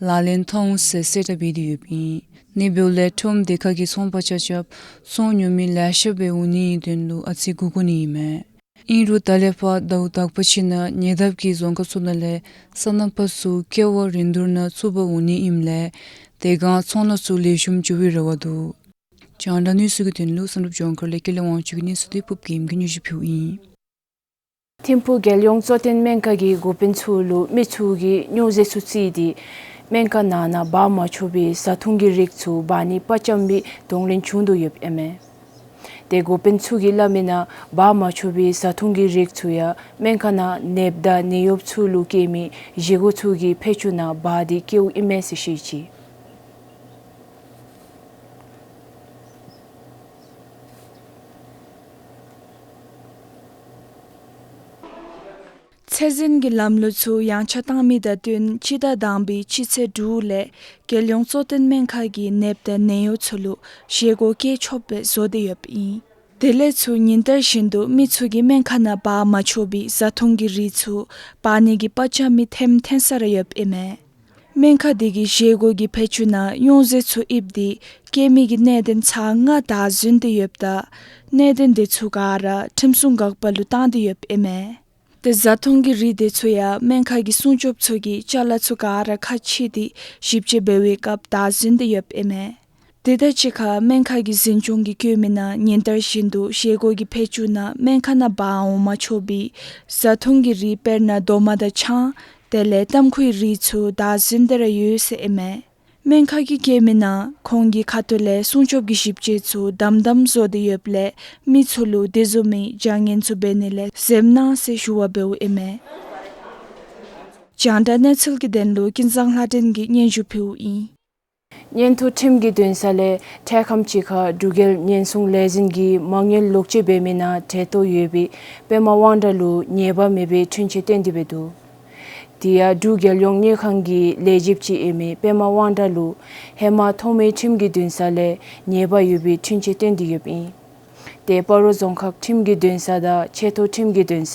ལག་ལེན་འཐབ་འོང་ཟེར་གསལ་བསྒྲགས་འབད་དེ་ཡོདཔ་ཨིན། ཨ་ནི་འབདཝ་ལས་ཁྲོམ་སྡེ་ཁག་གིས་ཚོང་པ་ཆ་ཁྱབ་ཚོང་ཉོ་མི་ལེ་ཤ་སྦེ་འོང་ནིའི་དོན་ལུ་ཨ་ཙི་སྒུག་དགོ་ནི་ཨིན་མས། ཨིན་རུང་ད་ལས་ཕར་ཟླཝ་དག་པ་ཅིག་ནང་ཉེ་འདབས་ཀྱི་རྫོང་ཁག་ཚུ་ནང་ལས་སོ་ནམ་པ་ཚུ་ཀེ་བ་རིན་བསྡུར་ནང་ཚུད་པར་འོང་ནི་ཨིནམ་ལས་དེ་སྒང་ཚོང་ལཱ་ཚུ་ལེགས་ཤོམ་འགྱོ་བའི་རེ་བ་འདུག། རྒྱང་བསྒྲགས་གནས་ཚུལ་གྱི་དོན་ལུ་བསམ་གྲུབ་ལྗོངས་མཁར་ལས་ཀུན་ལེགས་དབང་ཕྱུག་གི་གནས་ཚུལ་དེ་ཕུབ་རྒྱལམ་གྱིས་སྙན་ཞུ་ཕུལཝ་ཨིན། ཐིམ་ཕུག་རྒྱལ་ཡོངས་གཙོ་བསྟེན་སྨན་ཁང་གིས་འགོ་དཔོན་ཚུ་ལུ་མི་ཚུ་གིས་སྨྱོ་རྫས་ཚུ་བརྩིས་ཏེ་སྨན་ཁང་ནང་ན་འབག་མ་ཆོག་པའི་བཟའ་འཐུང་གི་རིགས་ཚུ་འབག་ནི་དཔའ་བཅམ་པའི་གདོང་ལེན་བྱུང་དོ་ཡོདཔ་ཨིན་མས། ཏེ་འགོ་དཔོན་ཚུ་གིས་སླབ་མི་ནང་འབག་མ་ཆོག་པའི་བཟའ་འཐུང་གི་རིགས་ཚུ་ཡང་སྨན་ཁང་ནང་ནདཔ་དང་ནད་གཡོགཔ་ཚུ་ལུ་བཀལ་མི་བཞེས་སྒོ་ཚུ་གི་ཕད་ཅུང་ནང་འབག་སྟེ་བཀལཝ་ཨིན་མས་ཟེར་བཤད་ཅི། ཚད་འཛིན་གྱི་ལམ་ལུགས་ཚུ་ཡངས་ཆག་བཏང་མི་དང་བསྟུན་སྤྱི་ཟླ་དང་པའི་སྤྱི་ཚེས་དྲུག་ལས་རྒྱལ་ཡོངས་གཙོ་བསྟེན་སྨན་ཁང་གིས་ནདཔ་དང་ནད་གཡོགཔ་ཚུ་ལུ་བཞེས་སྒོ་བཀལ་ཆོགཔ་སྦེ་བཟོ་སྟེ་ཡོདཔ་ཨིན། དེ་ལས་ཚུར་ཉིན་ལྟར་བཞིན་དུ་མི་ཚུ་གིས་སྨན་ཁང་ནང་འབག་མ་ཆོག་པའི་བཟའ་འཐུང་གི་རིགས་ཚུ་འབག་ནི་གི་དཔའ་བཅམ་མི་ཐོནམ་ཐོན་ས་ར་ཡོདཔ་ཨིན་མས། སྨན་ཁང་དེ་གིས་བཞེས་སྒོ་གི་ཕད་ཅུང་ནང་སྨྱོ་རྫས་ཚུ་ཡིབ་སྟེ་བཀལ་མི་གི་གནད་དོན་ཚར་ལྔ་བདའ་ཟུན་ཏེ་ཡོདཔ་ད་གནད་དོན་དེ་ཚུ་ག་ར་ཁྲིམས་སྲུང་འགག་པ་ལུ་བཏང་སྟེ་ཡོདཔ་ཨིན་མས། ཏེ་བཟའ་འཐུང་གི་རིགས་དེ་ཚུ་ཡང་སྨན་ཁང་གི་སྲུང་སྐྱོབ་ཚུ་གིས་ཅ་ལ་ཚུ་ག་ར་ཁ་ཕྱེ་སྟེ་ཞིབ་དཔྱད་འབད་བའི་སྐབས་བདའ་ཟུན་ཏེ་ཡོདཔ་ཨིན་མས། དེ་དང་གཅིག་ཁར་སྨན་ཁང་གི་འཛིན་སྐྱོང་གིས་བཀོད་མི་ནང་ཉིན་ལྟར་བཞིན་དུ་བཞེས་སྒོ་གི་ཕད་ཅུང་ནང་སྨན་ཁང་ནང་འབག་འོང་མ་ཆོག་པའི་བཟའ་འཐུང་གི་རིགས་དཔེར་ན་རྡོག་མ་དང་ཆང་དེ་ལས་ཏམ་ཁུའི་རིགས་ཚུ་བདའ་ཟུན་ཏེ་ར་ཡོད་ཟེར་ཨིན་མས། སྨན་ཁང་གིས་བཀོད་མི་ནང་ཁོང་གི་ཁ་ཐུག་ལས་སྲུང་སྐྱོབ་ཀྱི་ཞིབ་དཔྱད་ཚུ་དམ་དམ་བཟོ་སྟེ་ཡོདཔ་ལས་མི་ཚུ་ལུ་དེ་བཟུམ་མའི་བྱ་ངན་ཚུ་འབད་ནི་ལས་གཟབ་གནང་ཟེར་ཞུ་བ་འབདཝ་ཨིན་མས། རྒྱང་བསྒྲགས་གནས་ཚུལ་གྱི་དོན་ལུ་ཀུན་བཟང་ལྷ་སྒྲོན་གྱིས་སྙན་ཞུ་ཕུལཝ་ཨིན། མངོན་མཐོ་ཁྲིམས་ཀྱི་འདུན་ས་ལས་འཕྲལ་ཁམས་ཅིག་ཁར་འབྲུག་རྒྱལ་ཉེན་སྲུང་ལས་འཛིན་གྱིས་མ་དངུལ་ལོག་སྤྱོད་འབད་མི་ནང་གྲལ་གཏོགས་ཡོད་པའི་པདྨ་དབང་གྲགས་ལུ་ཉེས་པ་མེད་པའི་འཁྲུན་ཆོད་བཏོན་ཏེ་འབད་འདུག། དེ་ཡང་འབྲུག་རྒྱལ་ཡོངས་དངུལ་ཁང་གི་ལས་བྱེདཔ་ཅིག་ཨིན་མི་པདྨ་དབང་གྲགས་ལུ་ཧེ་མ་ཐོག་མའི་ཁྲིམས་ཀྱི་འདུན་ས་ལས་ཉེས་པ་ཡོད་པའི་འཁྲུན་ཆོད་བཏོན་ཏེ་ཡོདཔ་ཨིན། ཏེ་སྤ་རོ་རྫོང་ཁག་ཁྲིམས་ཀྱི་འདུན་ས་དང་ཆེ་མཐོ་ཁྲིམས་ཀྱི་འདུན་ས་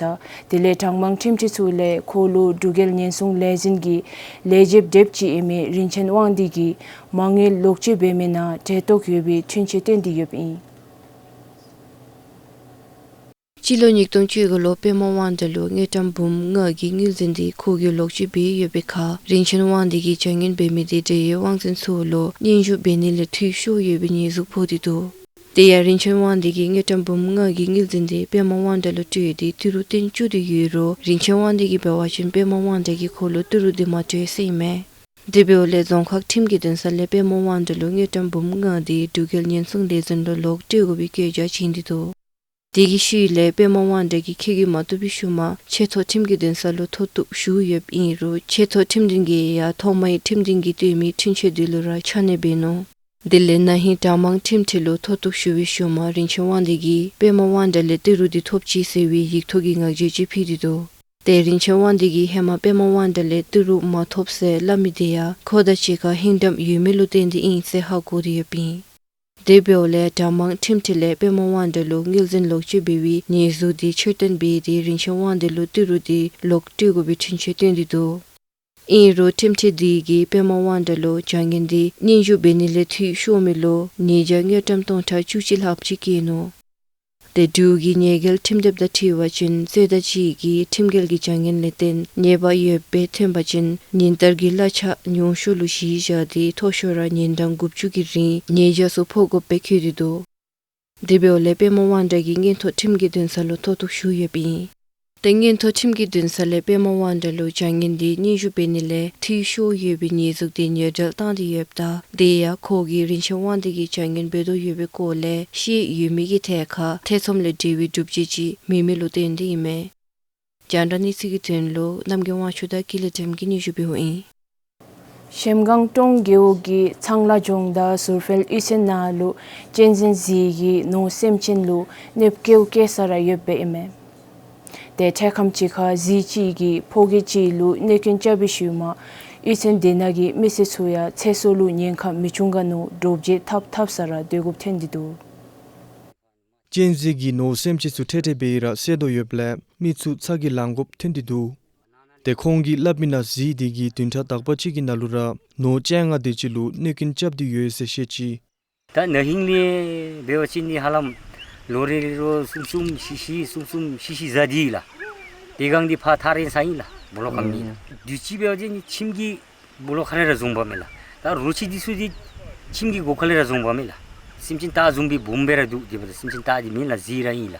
དེ་ལས་གྲངས་མང་ཁྲིམས་ཁྲི་ཚུ་ལས་ཁོ་ལུ་འབྲུག་རྒྱལ་ཉེན་སྲུང་ལས་འཛིན་གྱི་ལས་བྱེདཔ་དེབ་ཅིག་ཨིན་མི་རིན་ཆེན་དབང་འདུས་ཀྱིས་མ་དངུལ་ལོག་སྤྱོད་འབད་མི་ནང་གྲལ་གཏོགས་ཡོད་པའི་འཁྲུན་ཆོད་བཏོན་ཏེ་ཡོདཔ་ཨིན། སྤྱི་ལོ་ཉིས་སྟོང་བཅུ་དགུ་ལོ་པདྨ་དབང་གྲགས་ལུ་དངུལ་ཀྲམ་འབུམ་ལྔ་གི་དངུལ་འཛིན་དེ་ཁོ་གིས་ལོག་སྤྱོད་འབད་ཡོད་པའི་ཁར་རིན་ཆེན་དབང་འདུས་ཀྱིས་བྱ་ངན་འབད་མི་དེ་འབྲེལ་ཡོད་དབང་འཛིན་ཚུ་ལུ་སྙན་ཞུ་འབད་ནི་ལས་འཐུས་ཤོར་ཡོད་པའི་ཉེས་འཛུགས་ཕོག་སྟེ་འདུག། དེ་ཡང་རིན་ཆེན་དབང་འདུས་ཀྱིས་དངུལ་ཀྲམ་འབུམ་ལྔ་གི་དངུལ་འཛིན་དེ་པདྨ་དབང་གྲགས་ལུ་སྤྲོད་དེ་ཏི་རུ་བཏོན་བཅུག་སྟེ་ཡོད་རུང་རིན་ཆེན་དབང་འདུས་ཀྱིས་འབད་བ་ཅིན་པདྨ་དབང་གྲགས་ཀྱིས་ཁོ་ལུ་ཏི་རུ་དེ་མ་སྤྲོད་ཟེར་ཨིན་མས། དེ་འབདཝ་ལས་རྫོང་ཁག་ཁྲིམས་ཀྱི་འདུན་ས་ལས་པདྨ་དབང་གྲགས་ལུ་དངུལ་ཀྲམ་འབུམ་ལྔ་དེ་འབྲུག་རྒྱལ་ཉེན་སྲུང་ལས་འཛིན་ལུ་ལོག་སྤྲོད་དགོ་པའི་བཀོད་རྒྱ་བྱིན་ཏེ་འདུག། དེ་གི་ཤུལ་ལས་པདྨ་དབང་གྲགས་ཀྱིས་འཁྱོལ་གྱི་མ་བཏུབ་པའི་ཤུལ་མ་ཆེ་མཐོ་ཁྲིམས་ཀྱི་འདུན་ས་ལུ་མཐོ་གཏུགས་ཞུ་ཡོདཔ་ཨིན་རུང་ཆེ་མཐོ་ཁྲིམས་འདུན་གྱིས་ཡང་ཐོག་མའི་ཁྲིམས་འདུན་གྱིས་བཏོན་མི་འཁྲུན་ཆོད་དེ་ལུ་ར་ཆ་གནས་འབད་ནུག། དེ་ལས་ན་ཧིང་གྲངས་མང་ཁྲིམས་ཁྲི་ལུ་མཐོ་གཏུགས་ཞུ་བའི་ཤུལ་མ་རིན་ཆེན་དབང་འདུས་ཀྱིས་པདྨ་དབང་གྲགས་ལས་ཏི་རུ་དེ་ཐོབ་ཅི་ཟེར་བའི་ཡིག་ཐོག་གི་ངག་བརྗོད་ཅིག་ཕུལ་ཏེ་འདུག། ཏེ་རིན་ཆེན་དབང་འདུས་ཀྱིས་ཧེ་མ་པདྨ་དབང་གྲགས་ལས་ཏི་རུ་མ་ཐོབ་ཟེར་སླབ་མི་དེ་ཡང་ཁོ་དང་གཅིག་ཁར་ཧིང་འགྲམ་ཡོད་མི་ལུ་བརྟེན་ཏེ་ཨིན་ཟེར་ཧ་གོ་སྟེ་ཡོདཔ་ཨིན། དེ་འབདཝ་ལས་གྲངས་མང་ཁྲིམས་ཁྲི་ལས་པདྨ་དབང་གྲགས་ལུ་དངུལ་འཛིན་ལོག་སྤྱོད་འབད་བའི་ཉེས་འཛུགས་དེ་ཆོད་བཏོན་འབད་དེ་རིན་ཆེན་དབང་འདུས་ལུ་ཏི་རུ་དེ་ལོག་སྤྲོད་དགོ་པའི་འཁྲུན་ཆོད་བཏོན་ཏེ་འདུག། ཨིན་རུང་ཁྲིམས་ཁྲི་དེ་གིས་པདྨ་དབང་གྲགས་ལུ་བྱ་ངན་དེ་སྙན་ཞུ་འབད་ནི་ལས་འཐུས་ཤོར་མི་ལུ་ཉེས་བྱ་དངུལ་ཀྲམ་སྟོང་ཕྲག་བཅུ་གཅིག་ལྷགཔ་ཅིག་བཀལ་ནུག། ཏེ་འབྲུག་གི་ཉེས་འགེལ་ཁྲིམས་དེབ་དང་འཁྲིལ་བ་ཅིན་རྩོད་ཟླ་གཅིག་གི་ཁྲིམས་འགལ་གྱི་བྱ་ངན་ལས་བརྟེན་ཉེས་པ་ཡོདཔ་སྦེ་ཐོན་པ་ཅིན་ཉིན་ལྟར་གྱི་གླ་ཆ་ཉུང་ཤོས་ལུ་གཞི་བཞག་སྟེ་མཐོ་ཤོས་ར་ཉིན་གྲངས་དགུ་བཅུ་གི་རིང་ཉེས་བྱ་ཚུ་ཕོག་དགོཔ་སྦེ་བཀོད་དེ་འདུག། དེ་འབདཝ་ལས་པདྨ་དབང་གྲགས་ཀྱིས་མངོན་མཐོ་ཁྲིམས་ཀྱི་འདུན་ས་ལུ་མཐོ་གཏུགས་ཞུ་ཡོདཔ་ཨིན། ཏེ་མངོན་མཐོ་ཁྲིམས་ཀྱི་འདུན་ས་ལས་པདྨ་དབང་གྲགས་ལུ་བྱ་ངན་དེ་སྙན་ཞུ་འབད་ནི་ལས་འཐུས་ཤོར་ཡོད་པའི་ཉེས་འཛུགས་དེ་ཉེས་འབྲེལ་བཏང་སྟེ་ཡོདཔ་ད་དེ་ཡང་ཁོ་གིས་རིན་ཆེན་དབང་འདུས་ཀྱིས་བྱ་ངན་འབད་དོ་ཡོད་པའི་སྐོར་ལས་ཤེས་ཡོད་མི་གི་ཐད་ཁར་ཐེ་ཚོམ་ལས་འབྲེལ་བའི་སྒྲུབ་བྱེད་ཅིག་མེད་མི་ལུ་བརྟེན་ཏེ་ཨིན་མས། རྒྱང་བསྒྲགས་གནས་ཚུལ་གྱི་དོན་ལུ་རྣམ་རྒྱལ་དབང་ཕྱུག་དང་ཀུན་ལེགས་སྒྲོལམ་གྱིས་སྙན་ཞུ་འབདཝ་ཨིན། གཞལམ་སྒང་ཀྲོང་རྒེད་འོག་གི་ཚང་ལ་ལྗོངས་དང་ཟུར་འཕེལ་གཡུས་ཚན་ནང་ལུ་གཅན་གཟན་གཟིག་གིས་ནོར་སེམས་ཅན་ལུ་གནོདཔ་བཀལཝ་བཀལ་ས་ར་ཡོདཔ་ཨིན་མས། ཏེ་འཕྲལ་ཁམས་ཅིག་ཁར་གཟིག་ཅིག་གིས་ཕོ་སྐྱེས་ཅིག་ལུ་གནོད་སྐྱོན་རྐྱབ་པའི་ཤུལ་མ་གཡུས་ཚན་དེ་ནང་གི་མི་སེར་ཚུ་ཡང་ཚེ་སྲོག་ལུ་ཉེན་ཁ་མི་འབྱུང་ག་མནོ་འདྲོག་བྱེལ་འཐབ་འཐབ་ས་ར་སྡོད་དགོཔ་ཐོན་ཏེ་འདུག། གཅན་གཟན་གྱིས་ནོར་སེམས་ཅན་ཚུ་ཐེ་ཐེ་འབད་ཡི་ར་བསད་དོ་ཡོདཔ་ལས་མི་ཚུ་ཚ་གྱང་ལང་དགོཔ་ཐོན་ཏེ་འདུག། ཏེ་ཁོང་གིས་སླབ་མི་ནང་གཟིག་འདི་གིས་བདུན་ཕྲག་དག་པ་ཅིག་གི་ནང་ལུ་ར་ནོར་བཅོ་ལྔ་དེ་ཅིག་ལུ་གནོད་རྐྱེན་རྐྱབ་སྟེ་ཡོད་ཟེར་བཤད་ཅི། ད་ན་ཧིང་ལས་འབད་བ་ཅིན་ནི་ཧ་ལམ་ལོ་རེ་རེ་རོ་གསུམ་གསུམ་བཞི་བཞི་གསུམ་གསུམ་བཞི་བཞི་ཟ་སྟེ་ཡོད་ལགས། དེ་སྒང་འདི་ཕར་ཐག་རིང་ས་ཨིན་ལགས། སྦོ་ལོགས་ཁ་མེད་ལགས། དུས་ཅི་འབད་བ་ཅིན་ནི་ཁྱིམ་གྱི་སྦོ་ལོགས་ཁ་ལས་ར་བཟུང་འབགཔ་མས་ལགས། ད་རོ་ཁྱི་འདི་ཚུ་འདི་ཁྱིམ་གྱི་སྒོ་ཁ་ལས་ར་བཟུང་འབགཔ་མས་ལགས། སེམས་ཅན་སྟག་བཟུམ་སྦེ་སྦོམ་སྦེ་ར་འདུག། དེ་འབདཝ་ད་སེམས་ཅན་སྟག་འདི་མེན་ལགས། གཟིག་ར་ཨིན་ལགས།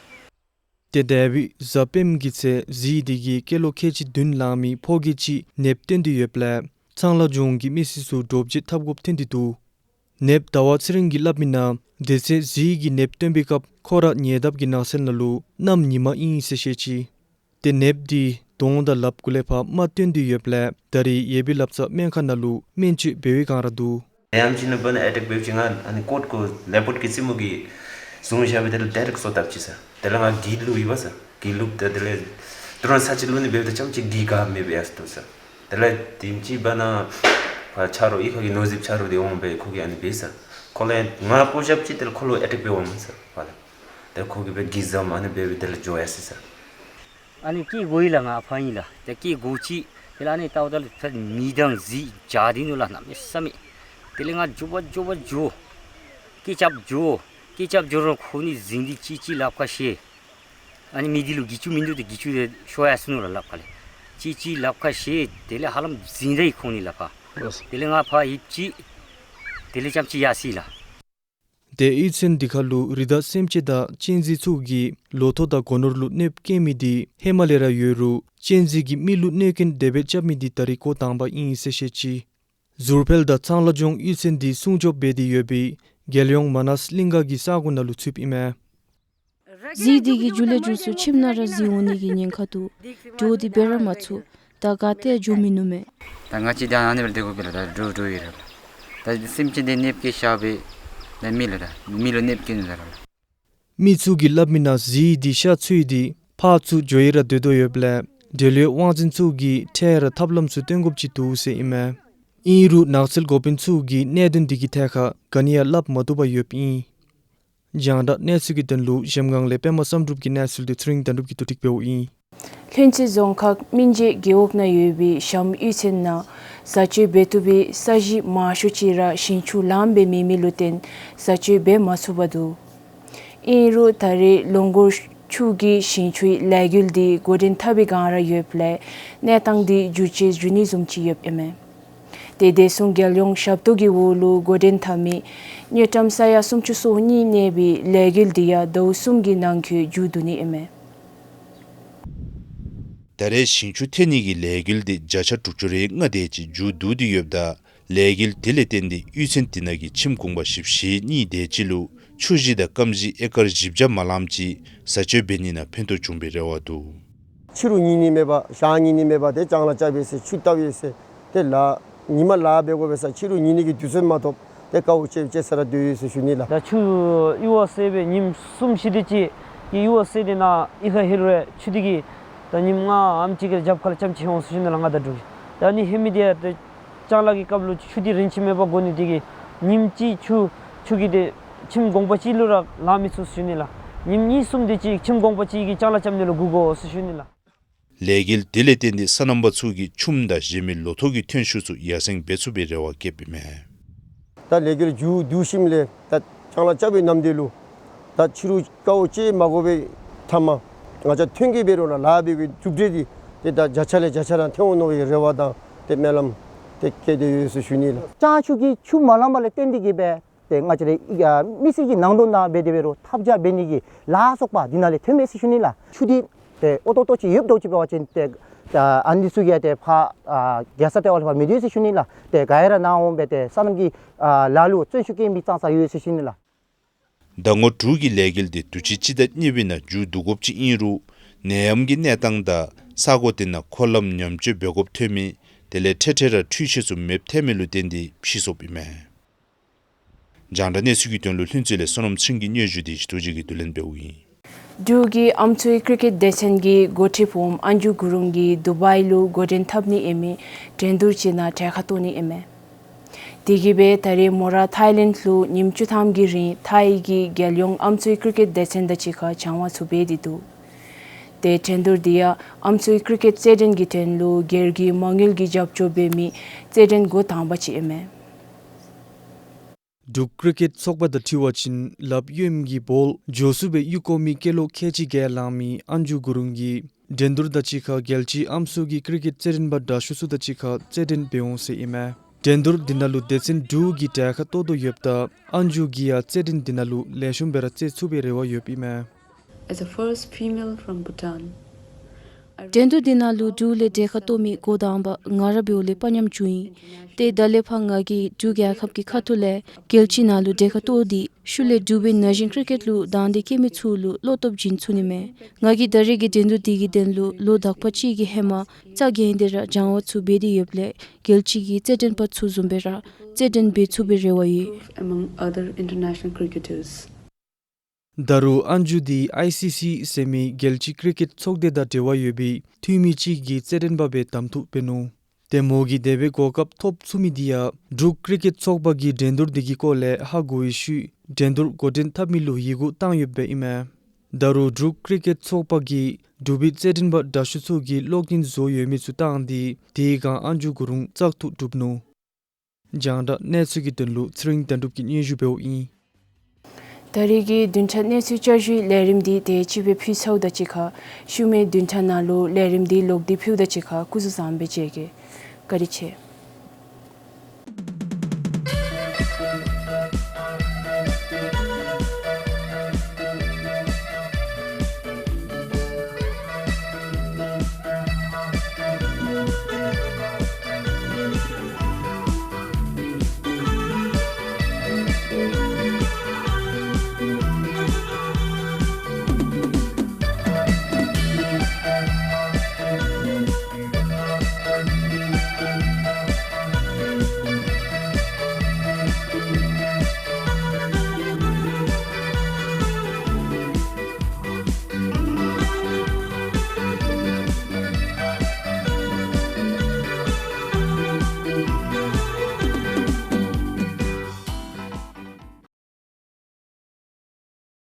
ཏེ་འདས་པའི་གཟའ་སྤེནམ་གྱི་ཚེ་གཟིག་འདི་གིས་སྐྱེས་ལོ་ཁལ་གཅིག་བདུན་ལང་མི་ཕོ་སྐྱེས་ཅིག་ནདཔ་བཏོན་ཏེ་ཡོདཔ་ལས་ཚང་ལ་ལྗོངས་ཀྱི་མི་སེར་ཚུ་འདྲོག་བྱེལ་འཐབ་དགོཔ་ཐོན་ཏེ་འདུག། ནདཔ་ཟླ་བ་ཚེ་རིང་གིས་སླབ་མི་ནང་དེ་ཚེ་གཟིག་གིས་ནདཔ་བཏོན་པའི་སྐབས་ཁོ་ར་ཉེ་འདབས་ཀྱི་ནགས་ཚལ་ནང་ལུ་གནམ་ཉི་མ་ཨིན་ཟེར་བཤད་ཅི། ཏེ་ནདཔ་འདི་གདོང་དང་ལགཔ་གུ་ལས་ཕར་རྨ་བཏོན་ཏེ་ཡོདཔ་ལས་ད་རིས་ཡོད་པའི་ལབ་རྩ་སྨན་ཁང་ནང་ལུ་སྨན་བཅོས་འབད་བའི་བསྒང་ར་འདུག། ཡང་ཅིན་ནི་འབད་ན་ཨེ་ཊེཀ་འབད་བ་ཅིན་ང་ཨ་ནི་ཀོཊ་ཀོ་ལེ་པོཊ་ཀྱི་རྩེདམོ་གིས་བཟུང་བཞག་སྦེ་དེ་ལས་ཌའི་རེཀཊ་སོ་བཏབ་ཅི་ཟེར། དེ་ལས་ང་གྱིས་བླུག་ཡི་པ་ཟེར། གྱིས་བླུགཔ་ད་དེ་ལས་དུས་རང་ས་ཅིག་བླུག་ནི་འབདཝ་ད་ཙམ་ཅིག་གྱིས་ག་མེད་པར་ཡར་སོ་འདུག་ཟེར། དེ་ལས་དེམ་ཅིག་འབད་ན་ཕར་ཆ་རོགས་གཡུས་ཁ་གི་ནོར་རྫིཔ་ཆ་རོགས་འདི་འོང་སྦེ་ཁོ་གིས་ཨ་ནི་འབད་ཟེར། ཁོ་ལས་ང་བཀོ་བཞགཔ་ཅིག་དེ་ལས་ཁོ་ལུ་ཨེ་ཊེཀ་འབད་འོངམ་ཟེར་ཕར་ལས། ཏེ་ཁོ་གིས་སྦེ་གྱིས་བཟུམ་ཨ་ནི་འབད་སྦེ་དེ་ལས་འགྱོ་ཡར་སོ་ཡི་ཟེར། ཨ་ནི་སྐྱེས་སྒོ་ཡི་ལགས། ང་ཕར་ཨིན་ལགས། ཏེ་སྐྱེས་སྒོ་ཅིག་དེ་ལས་ཨ་ནི་བལྟཝ་ད་ལུ་ཕར་མི་དང་གཟིག་བྱག་འདི་ནང་ལུ་གནམ་མེད་ས་མེད། དེ་ལས་ང་མགྱོགས་པ་མགྱོགས་པ་འགྱོ། སྐད་རྐྱབ་འགྱོ། སྐད་རྐྱབ་འགྱོ་རུང་ཁོ་ནི་གཟིག་འདི་གཅིག་གཅིག་ལགཔ་ཁར་བཞེས། ཨ་ནི་མི་འདི་ལུ་གྱི་ཅུང་མིན་འདུག། ཏེ་གྱི་ཅུང་དེ་ཤོར་ཡར་སོ་ནུག་ལགས་ལགཔ་ཁ་ལས། གཅིག་གཅིག་ལགཔ་ཁར་བཞེས། དེ་ལས་ཧ་ལམ་གཟིག་ད་ཡི་ཁོ་ནི་ལགས་ཕར། ལགས། དེ་ལས་ང་ཕར་ཡིབ་ཅི། དེ་ལས་རྐྱངམ་ཅིག་ཡར་སོ་ཡི་ལགས། ཏེ་གཡུས་ཚན་འདི་ཁར་ལུ་རི་དྭགས་སེམས་ཅན་དང་གཅན་གཟན་ཚུ་གིས་ལོ་ཐོག་དང་སྒོ་ནོར་ལུ་གནོདཔ་བཀལ་མི་འདི་ཧེ་མ་ལས་ར་ཡོད་རུང་གཅན་གཟན་གྱིས་མི་ལུ་གནོད་རྐྱེན་དེ་སྦེ་རྐྱབ་མི་འདི་ད་རིས་འགོ་དང་པ་ཨིན་ཟེར་བཤད་ཅི། ཟུར་འཕེལ་དང་ཚང་ལ་ལྗོངས་གཡུས་ཚན་འདི་སྲུང་སྐྱོབ་འབད་དེ་ཡོད་པའི་རྒྱལ་ཡོངས་མ་ནཱས་གླིང་ག་གི་ས་གོ་ནང་ལུ་ཚུདཔ་ཨིན་མས། གཟིག་འདི་གིས་མཇུག་ལས་མཇུག་སུ་ཁྱིམ་ནང་ར་གཟིག་འོང་ནི་གི་ཉེན་ཁ་འདུག། འདྲོག་སྟེ་འབད་ར་མ་ཚུགས། ད་ག་ཏེ་འགྱོ་མི་ནུམ་མས། ད་ང་བཅས་འདི་ཨ་ནི་སྦེ་སྡོད་དགོ་པས་ལགས། ད་འདྲོག་འདྲོག་ཡི་ར་ལགས། ད་སེམས་ཅན་འདི་གནོདཔ་བཀལ་བཞག་པས། ད་མི་ལུ་ད་མི་ལུ་གནོདཔ་བཀལ་ནུག་ད་ར་ལགས། མི་ཚུ་གིས་སླབ་མི་ནང་གཟིག་འདི་ཤ་འཚོལ་ཏེ་ཕར་ཚུར་འགྱོ་ཡི་ར་སྡོད་དོ་ཡོདཔ་ལས་འབྲེལ་ཡོད་དབང་འཛིན་ཚུ་གིས་འཕྲལ་ར་ཐབས་ལམ་ཚུ་སྟོན་དགོཔ་ཅིག་འདུག་ཟེར་ཨིན་མས། ཨིན་རུང་ནགས་ཚལ་འགོ་དཔོན་ཚུ་གིས་གནད་དོན་འདི་གི་ཐད་ཁར་ག་ནི་ཡང་སླབ་མ་བཏུབ་པར་ཡོདཔ་ཨིན། རྒྱང་བསྒྲགས་གནས་ཚུལ་གྱི་དོན་ལུ་གཞལམ་སྒང་ལས་པདྨ་བསམ་གྲུབ་ཀྱི་གནས་ཚུལ་འདི་ཚེ་རིང་དོན་གྲུབ་ཀྱིས་བསྡུ་སྒྲིག་འབདཝ་ཨིན། ལྷུན་རྩེ་རྫོང་ཁག་སྨིན་བྱེད་རྒེད་འོག་ནང་ཡོད་པའི་ཞྭམོ་གཡུས་ཚན་ནང་བཟའ་སྤྱོད་འབད་བཏུབ་པའི་ས་གཞི་མང་ཤོས་ཅིག་ར་ཞིང་ཆུ་ལངམ་སྦེ་མེད་མི་ལུ་བརྟེན་བཟའ་སྤྱོད་འབད་མ་ཚུགས་པར་འདུག། ཨིན་རུང་ད་རེས་ལོང་སྒོར་ཆུ་གི་ཞིང་ཆུའི་ལས་འགུལ་འདི་འགོ་འདྲེན་འཐབ་པའི་བསྒང་ར་ཡོདཔ་ལས་གནས་སྟངས་འདི་འགྱུར་བཅོས་འགྱོ་ནི་བཟུམ་ཅིག་ཡོདཔ་ཨིན་མས། ཏེ་དེ་བཟུམ་རྒྱལ་ཡོངས་ཞབས་ཏོག་གི་འོག་ལུ་འགོ་འདྲེན་འཐབ་མི་དངུལ་ཀྲམ་ས་ཡ་སུམ་ཅུ་སོ་གཉིས་གནས་པའི་ལས་འགུལ་འདི་ཡང་ཟླཝ་གསུམ་གྱི་ནང་འཁོད་མཇུག་བསྡུ་ནི་ཨིན་མས། ད་རེས་ཞིང་ཆུ་འཐེན་ནི་གི་ལས་འགུལ་འདི་བརྒྱ་ཆ་དྲུག་ཅུ་རེ་ལྔ་དེ་ཅིག་མཇུག་བསྡུ་སྟེ་ཡོདཔ་ད་ལས་འགུལ་དེ་ལས་བརྟེན་ཏེ་གཡུས་ཚན་དེ་ནང་གི་ཁྱིམ་གུང་པ་བཞི་བཅུ་ཞེ་གཉིས་དེ་ཅིག་ལུ་ཆུ་བཞི་དང་སྐམ་བཞི་ཨེ་ཀར་བཞི་བརྒྱ་མ་ལངམ་ཅིག་བཟའ་སྤྱོད་འབད་ནི་ནང་ཕན་ཐོགས་བྱུང་པའི་རེ་བ་འདུག། ཕྱི་རུ་ཉན་ནི་མེད་པར་ཞག་ཉན་ནི་མེད་པར་ཏེ་ལྕང་ལཱ་རྐྱབ་ཡི་ཟེར་ཆུ་བཏབ་ཡི་ཟེར་ཏེ་ལཱ་ཉིན་མ་ལཱ་འབད་དགོ་པས་ཟེར་ཕྱི་རུ་ཉན་ནི་གི་དུས་ཚོད་མ་ཐོབ། ཏེ་དཀའཝ་སྤྱད་སྤྱད་ས་ར་སྡོད་ཡི་ཟེར་ཞུ་ནི་ལགས། ད་ཆུ་གཡུར་བ་བསལ་སྦེ་ཉིནམ་གསུམ་བཞི་དེ་ཅིག་གི་གཡུར་བ་བསལ་ཏེ་ནཱ་གཡུས་ཁར་ལྷོད་རུང་ཆུ་དེ་གིས་ད་ཉིནམ་ལྔ་ཨམ་ཅིག་གི་རྒྱབ་ཁ་ལས་རྐྱངམ་ཅིག་འོང་ཟེར་ཞུ་ནི་ལགས། ལྔ་དང་དྲུག་གི་ད་ཨ་ནི་ལྷོད་མི་དེ་ཡང་ཏེ་ལྕང་ལཱ་གི་སྐབས་ལུ་ཆུ་དེ་རིན་ཆེན་མེད་པར་དགོ་ནི་དེ་གིས་ཉིནམ་གཅིག་ཆུ་ཆུ་གིས་ཏེ་ཁྱིམ་གུང་པ་གཅིག་ལུ་ར་ལང་མི་ཚུགས་ཟེར་ཞུ་ནི་ལགས། ཉིནམ་གཉིས་གསུམ་དེ་ཅིག་ཁྱིམ་གུང་པ་གཅིག་གིས་ལྕང་ལཱ་རྐྱབ་ནི་ལུ་སྒུག་དགོ་ཟེར་ཞུ་ནི་ལགས། ལས་འགུལ་དེ་ལས་བརྟེན་ཏེ་སོ་ནམ་པ་ཚུ་གིས་ཆུམ་དང་གཞན་མི་ལོ་ཐོག་གི་ཐོན་ཤུགས་ཚུ་ཡར་སེང་འབད་ཚུགས་པའི་རེ་བ་བསྐྱེདཔ་ཨིན་མས། ད་ལས་འགུལ་མཇུག་བསྡུ་ཞིནམ་ལས་ད་ལྕང་ལཱ་རྐྱབ་པའི་ནམ་དུས་ལུ་ད་ཕྱི་རུ་དཀའཝ་སྤྱད་མ་དགོ་པའི་མཐའ་མ་ང་བཅས་ཐོན་སྐྱེད་འབད་རུང་ལཱ་འབད་བའི་གྲུབ་འབྲས་འདི་ཏེ་ད་བརྒྱ་ཆ་ལས་བརྒྱ་ཆ་ར་ཐོན་འོང་མནོ་བའི་རེ་བ་དང་ཏེ་སྨོན་ལམ་ཏེ་བསྐྱེད་དེ་ཡོད་ཟེར་ཞུ་ནི་ལགས། ལྕང་ཆུ་གིས་ཆུ་མ་ལངམ་ལས་བརྟེན་ཏེ་གིས་སྦེ་ཏེ་ང་བཅས་ར་ཨ་མི་སེར་གྱི་ནང་དོན་ནང་འབད་དེ་འབད་རུང་ཐབས་ཆག་འབད་ནི་གི་ལཱ་ཚོགས་པ་འདི་ནང་ལས་ཐོན་མས་ཟེར་ཞུ་ནི་ལགས། ཆུ་འདི་ཏེ་ཨོ་ཏོ་ཏོ་ཅིག་ཡོདཔ་འདྲཝ་ཅིག་འབད་བ་ཅིན་ཏེ་ཨ་ནི་ཚུ་གིས་ཏེ་ཕར་ཨ་རྒྱལ་ས་ལྟེ་བ་ལས་ཕར་མི་སྡོད་ཟེར་ཞུ་ནི་ལགས། ཏེ་ག་ར་ནཱ་འོང་སྦེ་ཏེ་སོ་ནམ་གྱི་ཨ་ལཱ་ལུ་བརྩོན་ཤུགས་བསྐྱེད་མི་ཙང་ཙང་ཡོད་ཟེར་ཞུ་ནི་ལགས། ཟླ་ངོ་དྲུག་གི་ལས་འགུལ་འདི་དུས་ཅི་སྤྱི་ཟླ་གཉིས་པའི་ནང་མཇུག་བསྡུ་དགོཔ་ཅིག་ཨིན་རུང་ནད་ཡམས་ཀྱི་གནས་སྟངས་དང་ས་གོ་དེ་ནང་འཁོར་ལམ་ཉམས་བཅོས་འབད་དགོཔ་ཐོན་མི་དེ་ལས་འཕྲལ་འཕྲལ་ར་འཕྲུལ་ཆས་ཚུ་མེདཔ་ཐལ་མི་ལུ་བརྟེན་ཏེ་ཕྱིས་སོཔ་ཨིན་མས། རྒྱང་བསྒྲགས་གནས་ཚུལ་གྱི་དོན་ལུ་ལྷུན་རྩེ་ལས་བསོད་ནམས་ཚེ་རིང་གི་སྙན་ཞུ་དེ་ཞི་ཏོ་རྗེ་གིས་བསྡུ་ལེན་འབདཝ་ཨིན། འབྲུག་གི་ཨམ་སྲུའི་ཀི་རི་ཀེཊ་སྡེ་ཚན་གྱི་འགོ་ཁྲིདཔ་འོགམ་ཨན་ཇུ་གུ་རུང་གིས་དུ་བཱའི་ལུ་འགོ་འདྲེན་འཐབ་ནི་ཨིན་མི་འགྲན་བསྡུར་ཅིག་ནང་གྲལ་ཁར་གཏོགས་ནི་ཨིན་མས། དེ་གིས་སྦེ་ད་རེས་མོ་ར་ཐའི་ལེནཌ་ལུ་ཉིནམ་བཅུ་ཐམ་གྱི་རིང་ཐའི་གི་རྒྱལ་ཡོངས་ཨམ་སྲུའི་ཀི་རི་ཀེཊ་སྡེ་ཚན་དང་གཅིག་ཁར་སྦྱང་བ་ཚུ་འབད་དེ་འདུག། ཏེ་འགྲན་བསྡུར་འདི་ཡང་ཨམ་སྲུའི་ཀི་རི་ཀེཊ་རྩེད་འགྲན་གྱི་དོན་ལུ་སྒེར་གྱི་མ་དངུལ་གྱིས་རྒྱབ་སྐྱོར་འབད་མི་རྩེད་འགྲན་འགོ་དང་པ་ཅིག་ཨིན་མས། འབྲུག་ཀི་རི་ཀེཊ་ཚོགས་པ་དང་འཁྲིལ་བ་ཅིན་ལགཔ་གཡོནམ་གི་བོལ་མགྱོགས་སུ་སྦེ་གཡུག་བཀོག་མི་སྐེ་ལོགས་ཁལ་གཅིག་བརྒལ་ལང་མི་ཨན་ཇུ་གུ་རུང་གིས་འགྲན་བསྡུར་དང་གཅིག་ཁར་རྒྱལ་སྤྱིའི་ཨམ་སྲུ་གི་ཀི་རི་ཀེཊ་རྩེད་འགྲན་པ་དྲག་ཤོས་ཚུ་དང་གཅིག་ཁར་རྩེད་འགྲན་འབད་འོང་ཟེར་ཨིན་མས། འགྲན་བསྡུར་འདི་ནང་ལུ་སྡེ་ཚན་དྲུག་གིས་གྲལ་ཁར་གཏོགས་དོ་ཡོདཔ་ད་ཨན་ཇུ་གིས་ཡང་རྩེད་འགྲན་འདི་ནང་ལུ་ལེགས་ཤོམ་སྦེ་ར་རྩེད་ཚུགས་པའི་རེ་བ་ཡོདཔ་ཨིན་མས། As a first female from Bhutan, I འགྲན་བསྡུར་འདི་ནང་ལུ་འབྲུག་ལས་གྲལ་ཁར་གཏོགས་མི་འགོ་དང་པ་ང་ར་འབདཝ་ལས་དཔའ་ཉམས་བྱུང་ཡི། ཏེ་ད་ལས་ཕར་ང་གིས་འབྲུག་རྒྱལ་ཁབ་ཀྱི་ཁ་ཐུག་ལས་རྒྱལ་སྤྱི་ནང་ལུ་གྲལ་ཁར་གཏོགས་ཏེ་ཤུལ་ལས་འབྲུག་པའི་ན་གཞོན་ཀི་རི་ཀེཊ་ལུ་དང་འདོད་བསྐྱེད་མི་ཚུ་ལུ་བློ་སྟོབས་བྱིན་ཚུགས་ནི་མས། ང་གིས་ད་རེས་ཀྱི་འགྲན་བསྡུར་འདི་གི་དོན་ལུ་ལོ་དག་པ་ཅིག་གི་ཧེ་མ་རྩ་འགེངས་ཏེ་ར་སྦྱང་བ་ཚུ་འབད་དེ་ཡོདཔ་ལས་རྒྱལ་སྤྱི་གི་རྩེད་འགྲན་པ་ཚུ་བཟུམ་སྦེ་ར་རྩེད་འགྲན་འབད་ཚུགས་པའི་རེ་བ་ཡོད། Among other international cricketers. ད་རུང་ཨན་ཇུ་འདི་ཨའི་སི་སི་ཟེར་མི་རྒྱལ་སྤྱིའི་ཀི་རི་ཀེཊ་ཚོགས་སྡེ་དང་འབྲེལ་བ་ཡོད་པའི་འཐུས་མི་ཅིག་གི་རྩེད་འགྲན་པ་སྦེ་གདམ་འཐུ་འབད་ནུག། ཏེ་མོ་གིས་དེ་སྦེ་གོ་སྐབས་ཐོབ་ཚུགས་མི་འདི་ཡང་འབྲུག་ཀི་རི་ཀེཊ་ཚོགས་པ་གིས་འགྲན་བསྡུར་འདི་གི་སྐོར་ལས་ཧ་གོ་བའི་ཤུལ་འགྲན་བསྡུར་འགོ་འདྲེན་འཐབ་མི་ལུ་ཡི་གུ་བཏང་ཡོདཔ་ཨིན་མས། ད་རུང་འབྲུག་ཀི་རི་ཀེཊ་ཚོགས་པ་གིས་འབྲུག་པའི་རྩེད་འགྲན་པ་དྲག་ཤོས་ཚུ་གིས་གློག་བརྙན་བཟོ་ཡོད་མི་ཚུ་བཏང་སྟེ་དེའི་སྒང་ཨན་ཇུ་གུ་རུང་བཙག་འཐུ་གྲུབ་ནུག། རྒྱང་བསྒྲགས་གནས་ཚུལ་གྱི་དོན་ལུ་ཚེ་རིང་དོན་གྲུབ་ཀྱིས་སྙན་ཞུ་འབདཝ་ཨིན། ད་རེས་ཀྱི་བདུན་ཕྲག་གནས་ཚུལ་བསྐྱར་ཞུའི་ལས་རིམ་འདི་དེ་ཅིག་སྦེ་ཕུལ་ཚརཝ་དང་གཅིག་ཁར་ཤུལ་མའི་བདུན་ཕྲག་ནང་ལུ་ལས་རིམ་འདི་ལོག་སྟེ་ཕུལཝ་དང་གཅིག་ཁར་སྐུ་གཟུགས་བཟང་པོ་སྦེ་མཇལ་གེ། བཀའ་དྲིན་ཆེ།